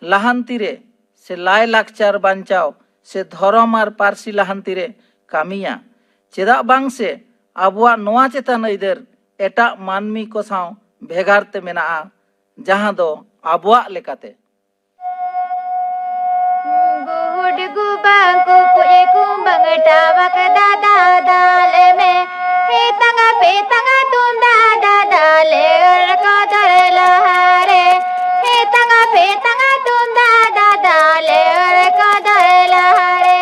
ᱞᱟᱦᱟᱱᱛᱤ ᱨᱮ ᱥᱮ ᱞᱟᱭᱼᱞᱟᱠᱪᱟᱨ ᱵᱟᱧᱪᱟᱣ ᱥᱮ ᱫᱷᱚᱨᱚᱢ ᱟᱨ ᱯᱟᱹᱨᱥᱤ ᱞᱟᱦᱟᱱᱛᱤ ᱨᱮ ᱠᱟᱹᱢᱤᱭᱟ᱾ ᱪᱮᱫᱟᱜ ᱵᱟᱝ ᱥᱮ ᱟᱵᱚᱣᱟᱜ ᱱᱚᱣᱟ ᱪᱮᱛᱟᱱ ᱟᱹᱭᱫᱟᱹᱨ ᱮᱴᱟᱜ ᱢᱟᱹᱱᱢᱤ ᱠᱚ ᱥᱟᱶ ᱵᱷᱮᱜᱟᱨ ᱛᱮ ᱢᱮᱱᱟᱜᱼᱟ, ᱡᱟᱦᱟᱸ ᱫᱚ ᱟᱵᱚᱣᱟᱜ ᱞᱮᱠᱟᱛᱮ᱾ ᱜᱩᱰᱜᱩ ᱵᱟᱝ ᱠᱩᱠᱩᱡ ᱠᱩᱢᱵᱟᱝ ᱴᱟᱢᱟᱠ ᱫᱟᱫᱟ ᱫᱟᱞᱮ ᱢᱮ᱾ ᱦᱮ ᱛᱟᱝᱜᱟ ᱯᱮ ᱛᱟᱝᱜᱟ ᱛᱩᱢᱫᱟᱜ ᱫᱟᱫᱟ ᱞᱮ ᱨᱟᱠᱟᱵ ᱫᱟᱨᱮ ᱞᱟᱦᱟᱨᱮ᱾ ᱦᱮ ᱛᱟᱝᱜᱟ ᱯᱮ ᱛᱟᱝᱜᱟ ᱛᱩᱢᱫᱟᱜ ᱫᱟᱫᱟ ᱞᱮ ᱨᱟᱠᱟᱵ ᱫᱟᱨᱮ ᱞᱟᱦᱟᱨᱮ᱾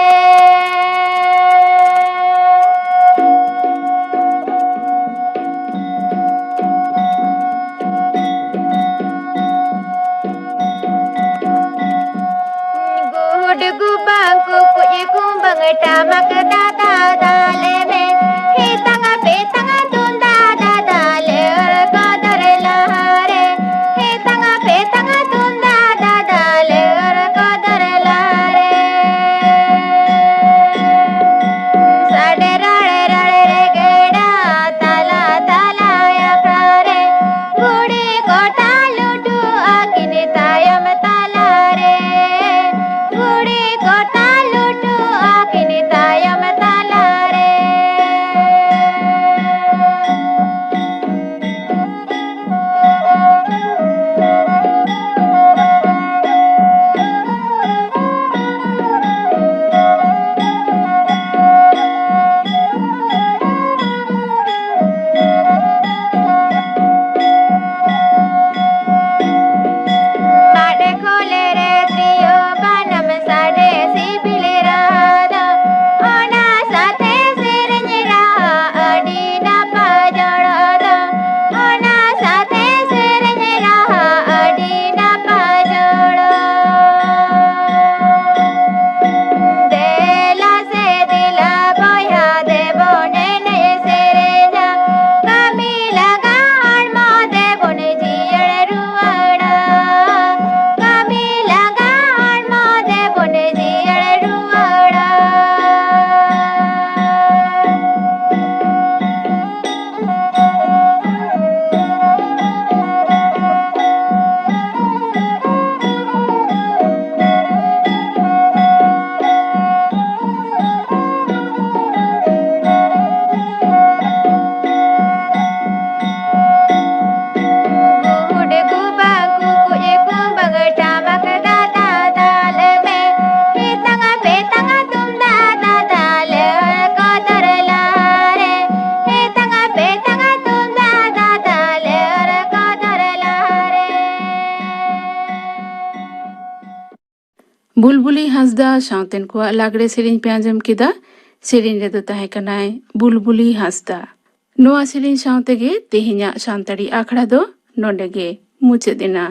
ᱜᱩᱰᱜᱩ ᱵᱟᱝ ᱠᱩᱠᱩᱡ ᱠᱩᱢᱵᱟᱝ ᱴᱟᱢᱟᱠ ᱫᱟᱫᱟ ᱫᱟᱞᱮ ᱢᱮ᱾ ᱦᱮ ᱛᱟᱝᱜᱟ ᱯᱮ ᱛᱟᱝᱜᱟ ᱛᱩᱢᱫᱟᱜ ᱫᱟᱫᱟ ᱞᱮ ᱨᱟᱠᱟᱵ ᱵᱩᱞᱵᱩᱞᱤ ᱦᱟᱸᱥᱫᱟ ᱥᱟᱶᱛᱮᱱ ᱠᱚᱣᱟᱜ ᱞᱟᱜᱽᱲᱮ ᱥᱮᱨᱮᱧ ᱯᱮ ᱟᱸᱡᱚᱢ ᱠᱮᱫᱟ᱾ ᱥᱮᱨᱮᱧ ᱨᱮᱫᱚ ᱛᱟᱦᱮᱸ ᱠᱟᱱᱟᱭ ᱵᱩᱞᱵᱩᱞᱤ ᱦᱟᱸᱥᱫᱟ᱾ ᱱᱚᱣᱟ ᱥᱮᱨᱮᱧ ᱥᱟᱶ ᱛᱮᱜᱮ ᱛᱮᱦᱮᱧᱟᱜ ᱥᱟᱱᱛᱟᱲᱤ ᱟᱠᱷᱲᱟ ᱫᱚ ᱱᱚᱰᱮ ᱜᱮ ᱢᱩᱪᱟᱹᱫ ᱮᱱᱟ᱾